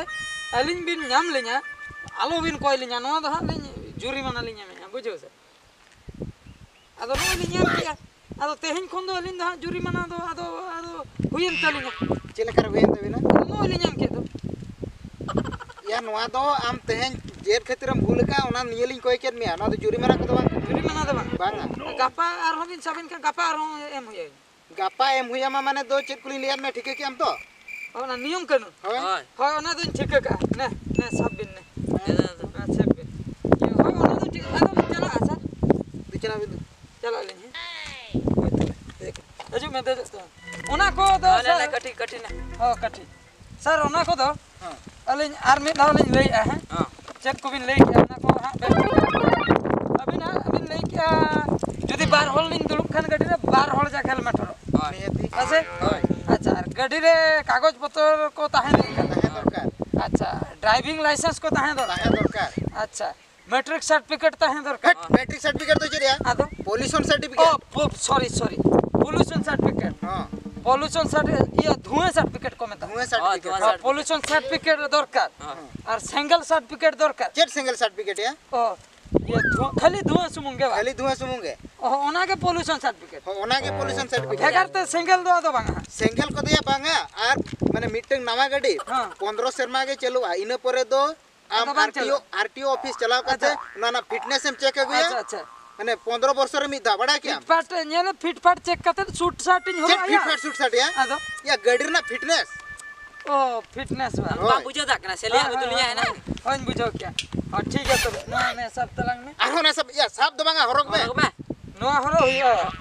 ᱟᱹᱞᱤᱧ ᱵᱤᱱ ᱧᱟᱢ ᱞᱤᱧᱟ, ᱟᱞᱚ ᱵᱤᱱ ᱠᱚᱭ ᱞᱤᱧᱟ, ᱱᱚᱣᱟ ᱫᱚ ᱦᱟᱸᱜ ᱞᱤᱧ ᱡᱩᱨᱤᱢᱟᱱᱟ ᱞᱤᱧ ᱮᱢᱮᱫᱼᱟ, ᱵᱩᱡᱷᱟᱹᱣ ᱥᱮ? ᱟᱫᱚ ᱱᱚᱜᱼᱚᱭ ᱞᱤᱧ ᱧᱮᱞ ᱠᱮᱜᱼᱟ᱾ ᱟᱫᱚ ᱛᱮᱦᱮᱧ ᱠᱷᱚᱱ ᱫᱚ ᱟᱹᱞᱤᱧ ᱫᱚ ᱦᱟᱸᱜ ᱡᱩᱨᱤᱢᱟᱱᱟ ᱫᱚ ᱟᱫᱚ, ᱟᱫᱚ ᱦᱩᱭᱮᱱ ᱛᱟᱹᱞᱤᱧᱟ᱾ ᱪᱮᱫ ᱞᱮᱠᱟ ᱨᱮ ᱦᱩᱭᱮᱱ ᱛᱟᱹᱵᱤᱱᱟ? ᱟᱫᱚ ᱱᱚᱜᱼᱚᱭ ᱞᱤᱧ ᱧᱟᱢ ᱠᱮᱫ ᱫᱚ᱾ ᱭᱟ, ᱱᱚᱣᱟ ᱫᱚ ᱟᱢ ᱛᱮᱦᱮᱧ ᱪᱮᱫ ᱠᱷᱟᱹᱛᱤᱨᱮᱢ ᱵᱷᱩᱞ ᱟᱠᱟᱫᱼᱟ, ᱚᱱᱟ ᱱᱤᱭᱟᱹ ᱞᱤᱧ ᱠᱚᱭ ᱠᱮᱫ ᱢᱮᱭᱟ᱾ ᱱᱚᱣᱟ ᱫᱚ ᱡᱩᱨᱤᱢᱟᱱᱟ ᱠᱚᱫᱚ ᱵᱟᱝ ᱠᱟᱱᱟ᱾ ᱡᱩᱨᱤᱢᱟᱱᱟ ᱫᱚ ᱵᱟᱝ᱾ ᱵᱟᱝᱟ᱾ ᱜᱟᱯᱟ ᱟᱨᱦᱚᱸ ᱵᱤᱱ ᱥᱟᱵ ᱮᱱ ᱠᱷᱟᱱ ᱜᱟᱯᱟ ᱟᱨᱦᱚᱸ ᱮᱢ ᱦᱩᱭᱩᱜᱼᱟ᱾ ᱜᱟᱯᱟ ᱮᱢ ᱦᱩᱭ ᱟᱢᱟ ᱢᱟᱱᱮ ᱫᱚ ᱪᱮᱫ ᱠᱚᱞᱤᱧ ᱞᱟᱹᱭᱟᱫ ᱢᱮᱭᱟ, ᱴᱷᱤᱠᱟᱹ ᱠᱮᱜ ᱟᱢ ᱛᱚ? ᱚᱱᱟ ᱱᱤᱭᱚᱢ ᱠᱟᱹᱱᱩᱱ? ᱦᱳᱭ᱾ ᱦᱳᱭ᱾ ᱦᱳᱭ, ᱚᱱᱟ ᱫᱚᱧ ᱴᱷᱤᱠᱟᱹ ᱠᱟᱜᱼᱟ᱾ ᱱᱮ, ᱱᱮ, ᱥᱟᱵ ᱵᱤᱱ ᱱᱮ᱾ ᱦᱮᱸ, ᱫᱟᱫᱟ, ᱫᱟᱫᱟ᱾ ᱦᱮᱸ, ᱥᱟᱵ ᱵᱤᱱ᱾ ᱦᱳᱭ, ᱚᱱᱟ ᱫᱚ ᱴᱷᱤᱠ, ᱟᱫᱚ ᱵᱤᱱ ᱪᱟᱞᱟᱜᱼᱟ, ᱥᱟᱨ? ᱫᱩ ᱪᱟᱞᱟᱜ ᱵᱤᱱ ᱫᱩ᱾ ᱪᱟᱞᱟᱜ ᱟᱹᱞᱤᱧ, ᱦᱮᱸ? ᱦᱳᱭ, ᱛᱚᱵᱮ, ᱫᱮᱡ ᱠᱚᱜ ᱢᱮ᱾ ᱦᱤᱡᱩᱜ ᱢᱮ, ᱫᱮᱡᱚᱜ ᱛᱟᱢᱟ᱾ ᱚᱱᱟ ᱠᱚ ᱫᱚ, ᱦᱳᱭ, ᱞᱮ, ᱥᱟᱨ, ᱞᱮ, ᱠᱟᱹᱴᱤᱡ, ᱠᱟᱹᱴᱤᱡ ᱞᱮ᱾ ᱦᱳᱭ, ᱠᱟᱹᱴᱤᱡ᱾ ᱥᱟᱨ, ᱚᱱᱟ ᱠᱚᱫᱚ ᱦᱮᱸ᱾ ᱟᱹᱞᱤᱧ ᱟᱨ ᱢᱤᱫ ᱫᱷᱟᱣ ᱞᱤᱧ ᱞᱟᱹᱭᱮᱫᱼᱟ, ᱦᱮᱸ? ᱦᱮᱸ᱾ ᱪᱮᱫ ᱠᱚᱵᱤᱱ ᱞᱟᱹᱭ ᱠᱮᱜᱼᱟ, ᱚᱱᱟ ᱠᱚ ᱦᱟᱸᱜ ᱵᱮᱥ ᱴᱷᱤᱠ᱾ ᱟᱹᱵᱤᱱ ᱦᱟᱸᱜ ᱵᱤᱱ ᱞᱟᱹᱭ ᱠᱮᱜᱼᱟ, ᱡᱩᱫᱤ ᱵᱟᱨ ᱦᱚᱲ ᱞᱤᱧ ᱫᱩᱲᱩᱵ ᱠᱷᱟᱱ ᱜᱟᱹᱰᱤ ᱨᱮ, ᱵᱟᱨ ᱦᱚᱲ ᱡᱟᱜᱮ ᱞᱟᱭᱥᱮᱱᱥ ᱠᱚ ᱛᱟᱦᱮᱸ ᱫᱚᱨᱠᱟᱨ᱾ ᱛᱟᱦᱮᱸ ᱫᱚᱨᱠᱟᱨ᱾ ᱟᱪᱪᱷᱟ, ᱢᱮᱴᱨᱤᱠ ᱥᱟᱨᱴᱤᱯᱷᱤᱠᱮᱴ ᱛᱟᱦᱮᱸ ᱫᱚᱨᱠᱟᱨ᱾ ᱦᱮᱴ, ᱢᱮᱴᱨᱤᱠ ᱥᱟᱨᱴᱤᱯᱷᱤᱠᱮᱴ ᱫᱚ ᱪᱮᱫ ᱨᱮᱭᱟᱜ? ᱟᱫᱚ? Pollution certificate. ᱚ, ᱯᱚ-, ᱥᱚᱨᱤ, ᱥᱚᱨᱤ, ᱯᱚᱞᱤᱭᱩᱥᱚᱱ ᱥᱟᱨᱴᱤᱯᱷᱤᱠᱮᱴ᱾ ᱦᱚᱸ᱾ ᱯᱚᱞᱤᱭᱩᱥᱚᱱ ᱥᱟᱨᱴᱤ-, ᱤᱭᱟᱹ, ᱫᱷᱩᱣᱟᱹ ᱥᱟᱨᱴᱤᱯᱷᱤᱠᱮᱴ ᱠᱚ ᱢᱮᱛᱟᱜᱼᱟ᱾ ᱫᱷᱩᱣᱟᱹ ᱦᱳᱭ, ᱥᱟᱨᱴᱤᱯᱷᱤᱠᱮᱴ᱾ ᱫᱷᱩᱣᱟᱹ ᱦᱚᱸ, ᱥᱟᱨᱴᱤᱯᱷᱤᱠᱮᱴ᱾ ᱯᱚᱞᱤᱭᱩᱥᱚᱱ ᱥᱟᱨᱴᱤᱯᱷᱤᱠᱮᱴ ᱫᱚᱨᱠᱟᱨ᱾ ᱦᱚᱸ᱾ ᱟᱨ ᱥᱮᱸᱜᱮᱞ ᱥᱟᱨᱴᱤᱯᱷᱤᱠᱮᱴ ᱫᱚᱨᱠᱟᱨ᱾ ᱪᱮᱫ ᱥᱮᱸᱜᱮᱞ ᱥᱟᱨᱴᱤᱯᱷᱤᱠᱮᱴ ᱭᱟ? ᱚ, ᱤᱭᱟᱹ, ᱫᱷᱩᱣᱟᱹ, ᱠᱷᱟᱹᱞᱤ ᱫᱷᱩᱣᱟᱹ ᱥᱩᱢᱩᱝ ᱜᱮ ᱵᱟᱝ? ᱠᱷᱟᱹᱞᱤ ᱫᱷᱩᱣᱟᱹ ᱥᱩᱢᱩᱝ ᱜᱮ᱾ ᱚ, ᱚᱱᱟ ᱜᱮ ᱯᱚᱞᱤᱭᱩᱥᱚᱱ ᱥᱟᱨᱴᱤᱯᱷᱤᱠᱮᱴ᱾ ᱦᱚᱸ, ᱚᱱᱟ ᱜᱮ ᱯᱚᱞᱤᱭᱩᱥᱚᱱ ᱥᱟᱨᱴᱤᱯᱷᱤᱠᱮᱴ᱾ ᱵᱷᱮᱜᱟᱨ ᱛᱮ ᱥᱮᱸᱜᱮᱞ ᱫᱚ ᱟᱫᱚ ᱵᱟᱝᱟ? ᱥᱮᱸᱜᱮᱞ ᱠᱚᱫᱚ ᱭᱟ ᱵᱟᱝᱟ, ᱟᱨ ᱢᱟᱱᱮ ᱢᱤᱫᱴᱟᱝ ᱱᱟᱣᱟ ᱜᱟᱹᱰᱤ ᱦᱚᱸ᱾ ᱯᱚᱱᱫᱽᱨᱚ ᱥᱮᱨᱢᱟ ᱜᱮ ᱪᱟᱹᱞᱩᱜᱼᱟ, ᱤᱱᱟᱹ ᱯᱚᱨᱮ ᱫᱚ ᱟᱢ ᱟᱫᱚ ᱵᱟᱝ ᱟᱨ ᱴᱤ ᱳ, ᱪᱟᱹᱞᱩᱜᱼᱟ᱾ ᱟᱨ ᱴᱤ ᱳ ᱚᱯᱷᱤᱥ ᱪᱟᱞᱟᱣ ᱠᱟᱛᱮ ᱟᱪᱪᱷᱟ᱾ ᱚᱱᱟ ᱨᱮᱱᱟᱜ ᱯᱷᱤᱴᱱᱮᱥ ᱮᱢ ᱪᱮᱠ ᱟᱹᱜᱩᱭᱟ᱾ ᱟᱪᱪᱷᱟ, ᱟᱪᱪᱷᱟ᱾ ᱢᱟᱱᱮ ᱯᱚᱱᱫᱽᱨᱚ ᱵᱚᱨᱥᱚ ᱨᱮ ᱢᱤᱫ ᱫᱷᱟᱣ, ᱵᱟᱲᱟᱭ ᱠᱮᱭᱟᱢ? ᱯᱷᱤᱴ ᱯᱷᱟᱴ ᱧᱮᱞ, ᱯᱷᱤᱴ ᱯᱷᱟᱴ ᱪᱮᱠ ᱠᱟᱛᱮ ᱥᱩᱴ ᱥᱟᱨᱴ ᱤᱧ ᱪᱮᱫ ᱦᱚᱨᱚᱜᱟ ᱯᱷᱤᱴ ᱭᱟ? ᱯᱷᱟᱴ ᱥᱩᱴ ᱥᱟᱨᱴ ᱭᱟ? ᱟᱫᱚ? ᱭᱟ, ᱜᱟᱹᱰᱤ ᱨᱮᱱᱟᱜ ᱯᱷᱤᱴᱱᱮᱥ᱾ ᱚ, ᱯᱷᱤᱴᱱᱮᱥ ᱵᱟ᱾ ᱦᱳᱭ᱾ ᱵᱟᱢ ᱵᱩᱡᱷᱟᱹᱣ ᱫᱟᱲᱮᱭᱟᱜ ᱠᱟᱱᱟ, ᱥᱮ ᱞᱟᱹᱭ ᱦᱳᱭ, ᱟᱹᱜᱩ ᱦᱳᱭ, ᱛᱩᱞᱩᱡ ᱦᱳᱭ, ᱦᱮᱱᱟᱜ᱾ ᱦᱳᱭ᱾ ᱦᱳᱭᱧ ᱵᱩᱡᱷᱟᱹᱣ ᱠᱮᱜᱼᱟ᱾ ᱦᱳᱭ, ᱴᱷᱤᱠ ᱜᱮᱭᱟ ᱛᱚᱵᱮ᱾ ᱱᱚᱣᱟ ᱢᱮ ᱥᱟᱵ ᱛᱟᱞᱟᱝ ᱢᱮ᱾ ᱟᱨᱦᱚᱸ ᱚᱱᱟ ᱥᱟᱵ, ᱭᱟ, ᱥᱟᱵ ᱫᱚ ᱵᱟᱝᱟ, ᱦᱚᱨᱚᱜ ᱢᱮ᱾ ᱦᱚᱨᱚᱜ ᱢᱮ᱾ ᱱᱚᱣᱟ ᱦᱚᱨᱚᱜ ᱦᱩᱭᱩᱜᱼᱟ᱾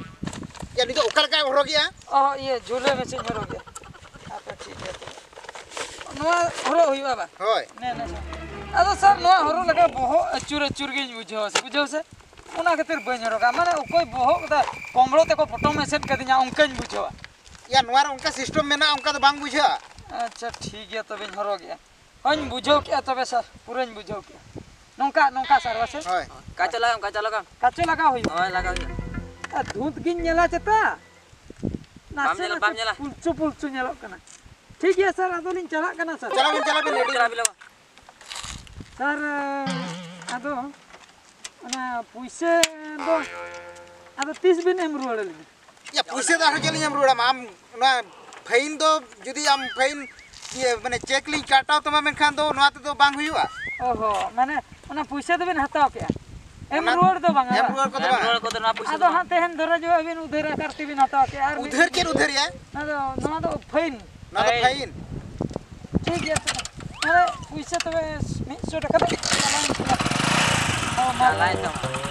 ᱭᱟ, ᱱᱤᱛᱚᱜ ᱚᱠᱟ ᱞᱮᱠᱟᱭ ᱦᱚᱨᱚᱜᱮᱜᱼᱟ? ᱚ, ᱤᱭᱟᱹ, ᱡᱷᱩᱞᱟᱹ ᱢᱮᱥᱮᱧ ᱦᱚᱨᱚᱜᱮᱜᱼᱟ᱾ ᱟᱯᱮ ᱴᱷᱤᱠ ᱜᱮᱭᱟ ᱛᱚᱵᱮ᱾ ᱱᱚᱣᱟ ᱦᱚᱨᱚᱜ ᱦᱩᱭᱩᱜᱼᱟ ᱵᱟ? ᱦᱳᱭ᱾ ᱱᱮ, ᱱᱮ, ᱱᱮ᱾ ᱟᱫᱚ ᱥᱟᱨ, ᱱᱚᱣᱟ ᱦᱚᱨᱚᱜ ᱞᱮᱠᱷᱟᱱ ᱵᱚᱦᱚᱜ ᱟᱹᱪᱩᱨ ᱟᱹᱪᱩᱨ ᱜᱤᱧ ᱵᱩᱡᱷᱟᱹᱣᱟ ᱥᱮ, ᱵᱩᱡᱷᱟᱹᱣ ᱥᱮ? ᱚᱱᱟ ᱠᱷᱟᱹᱛᱤᱨ ᱵᱟᱹᱧ ᱦᱚᱨᱚᱜᱟ᱾ ᱢᱟᱱᱮ ᱚᱠᱚᱭ ᱵᱚᱦᱚᱜ ᱫᱟ ᱠᱚᱢᱵᱽᱲᱳ ᱛᱮᱠᱚ ᱯᱚᱴᱚᱢ ᱮᱥᱮᱫ ᱠᱟᱫᱤᱧᱟ, ᱚᱱᱠᱟᱧ ᱵᱩᱡᱷᱟᱹᱣᱟ᱾ ᱭᱟ, ᱱᱚᱣᱟ ᱨᱮ ᱚᱱᱠᱟ ᱥᱤᱥᱴᱮᱢ ᱢᱮᱱᱟᱜᱼᱟ, ᱚᱱᱠᱟ ᱫᱚ ᱵᱟᱝ ᱵᱩᱡᱷᱟᱹᱜᱼᱟ᱾ ᱟᱪᱪᱷᱟ, ᱴᱷᱤᱠ ᱜᱮᱭᱟ, ᱛᱚᱵᱮᱧ ᱦᱚᱨᱚᱜᱮᱜᱼᱟ᱾ ᱦᱳᱭᱧ ᱵᱩᱡᱷᱟᱹᱣ ᱠᱮᱜᱼᱟ ᱛᱚᱵᱮ ᱥᱟᱨ, ᱯᱩᱨᱟᱹᱧ ᱵᱩᱡᱷᱟᱹᱣ ᱠᱮᱜᱼᱟ᱾ ᱱᱚᱝᱠᱟ, ᱱᱚᱝᱠᱟ ᱥᱟᱨ, ᱵᱟᱥᱮ? ᱦᱳᱭ᱾ ᱠᱟᱪᱚ ᱞᱟᱜᱟᱣ, ᱠᱟᱪᱚ ᱞᱟᱜᱟᱣ᱾ ᱠᱟᱪᱚ ᱞᱟᱜᱟᱣ ᱦᱩᱭᱩᱜᱼᱟ? ᱦᱳᱭ, ᱞᱟᱜᱟᱣ ᱦᱩᱭᱩᱜᱼᱟ᱾ ᱟᱨ ᱫᱷᱩᱸᱛ ᱜᱤᱧ ᱧᱮᱞᱟ ᱪᱮᱛᱟ? ᱵᱟᱢ ᱱᱟᱥᱮ ᱧᱮᱞᱟ, ᱱᱟᱥᱮ ᱵᱟᱢ ᱧᱮᱞᱟ᱾ ᱯᱩᱞᱪᱩ ᱯᱩᱞᱪᱩ ᱧᱮᱞᱚᱜ ᱠᱟᱱᱟ᱾ ᱴᱷᱤᱠ ᱜᱮᱭᱟ ᱥᱟᱨ, ᱟᱫᱚᱞᱤᱧ ᱪᱟᱞᱟᱜ ᱠᱟᱱᱟ ᱥᱟᱨ᱾ ᱪᱟᱞᱟᱜ ᱵᱤᱱ, ᱪᱟᱞᱟᱜ ᱵᱤᱱ, ᱞᱮᱰᱤ᱾ ᱪᱟᱞᱟᱜ ᱵᱤᱱ, ᱞᱚᱜᱚᱱ᱾ ᱥᱟᱨ, ᱟᱫᱚ ᱚᱱᱟ ᱯᱩᱭᱥᱟᱹ ᱫᱚ ᱟᱫᱚ ᱛᱤᱥ ᱵᱤᱱ ᱮᱢ ᱨᱩᱣᱟᱹᱲ ᱟᱹᱞᱤᱧᱟ? ᱭᱟ, ᱯᱩᱭᱥᱟᱹ ᱫᱚ ᱟᱨᱦᱚᱸ ᱪᱮᱫ ᱞᱤᱧ ᱮᱢ ᱨᱩᱣᱟᱹᱲ ᱟᱢᱟ? ᱟᱢ ᱚᱱᱟ ᱯᱷᱟᱭᱤᱱ ᱫᱚ, ᱡᱩᱫᱤ ᱟᱢ ᱯᱷᱟᱭᱤᱱ, ᱤᱭᱟᱹ, ᱢᱟᱱᱮ ᱪᱮᱠ ᱞᱤᱧ ᱠᱟᱴᱟᱣ ᱛᱟᱢᱟ, ᱢᱮᱱᱠᱷᱟᱱ ᱫᱚ ᱱᱚᱣᱟ ᱛᱮᱫᱚ ᱵᱟᱝ ᱦᱩᱭᱩᱜᱼᱟ᱾ ᱚ ᱦᱚᱸ, ᱢᱟᱱᱮ ᱚᱱᱟ ᱯᱩᱭᱥᱟᱹ ᱫᱚᱵᱤᱱ ᱦᱟᱛᱟᱣ ᱠᱮᱜᱼᱟ? ᱮᱢ ᱚᱱᱟ ᱨᱩᱣᱟᱹᱲ ᱫᱚ ᱵᱟᱝᱟ, ᱮᱢ ᱵᱟᱝ? ᱨᱩᱣᱟᱹᱲ ᱠᱚᱫᱚ ᱱᱚᱣᱟ ᱯᱩᱭᱥᱟᱹ ᱟᱫᱚ ᱫᱚ ᱦᱟᱸᱜ ᱛᱮᱦᱮᱧ ᱫᱷᱚᱨᱚ ᱡᱚᱦᱚᱜ ᱵᱤᱱ ᱩᱫᱷᱟᱹᱨ ᱟᱠᱟᱫ ᱛᱮᱵᱤᱱ ᱦᱟᱛᱟᱣ ᱠᱮᱜᱼᱟ, ᱟᱨ ᱢᱤᱫ ᱩᱫᱷᱟᱹᱨ ᱪᱮᱫ ᱩᱫᱷᱟᱹᱨ ᱭᱟ? ᱟᱫᱚ ᱱᱚᱣᱟ ᱫᱚ ᱯᱷᱟᱭᱤᱱ᱾ ᱱᱚᱣᱟ ᱫᱚ ᱯᱷᱟᱭᱤᱱ᱾ ᱴᱷᱤᱠ ᱜᱮᱭᱟ ᱛᱚᱵᱮ᱾ ᱛᱟᱦᱚᱞᱮ ᱯᱩᱭᱥᱟᱹ ᱛᱚᱵᱮ ᱢᱤᱫ ᱥᱚ ᱴᱟᱠᱟ ᱫᱚ ᱪᱟᱞᱟᱣᱮᱱ ᱛᱤᱧᱟ᱾ ᱦᱚᱸ, ᱢᱟ᱾ ᱪᱟᱞᱟᱣᱮᱱ ᱛᱟᱢᱟ᱾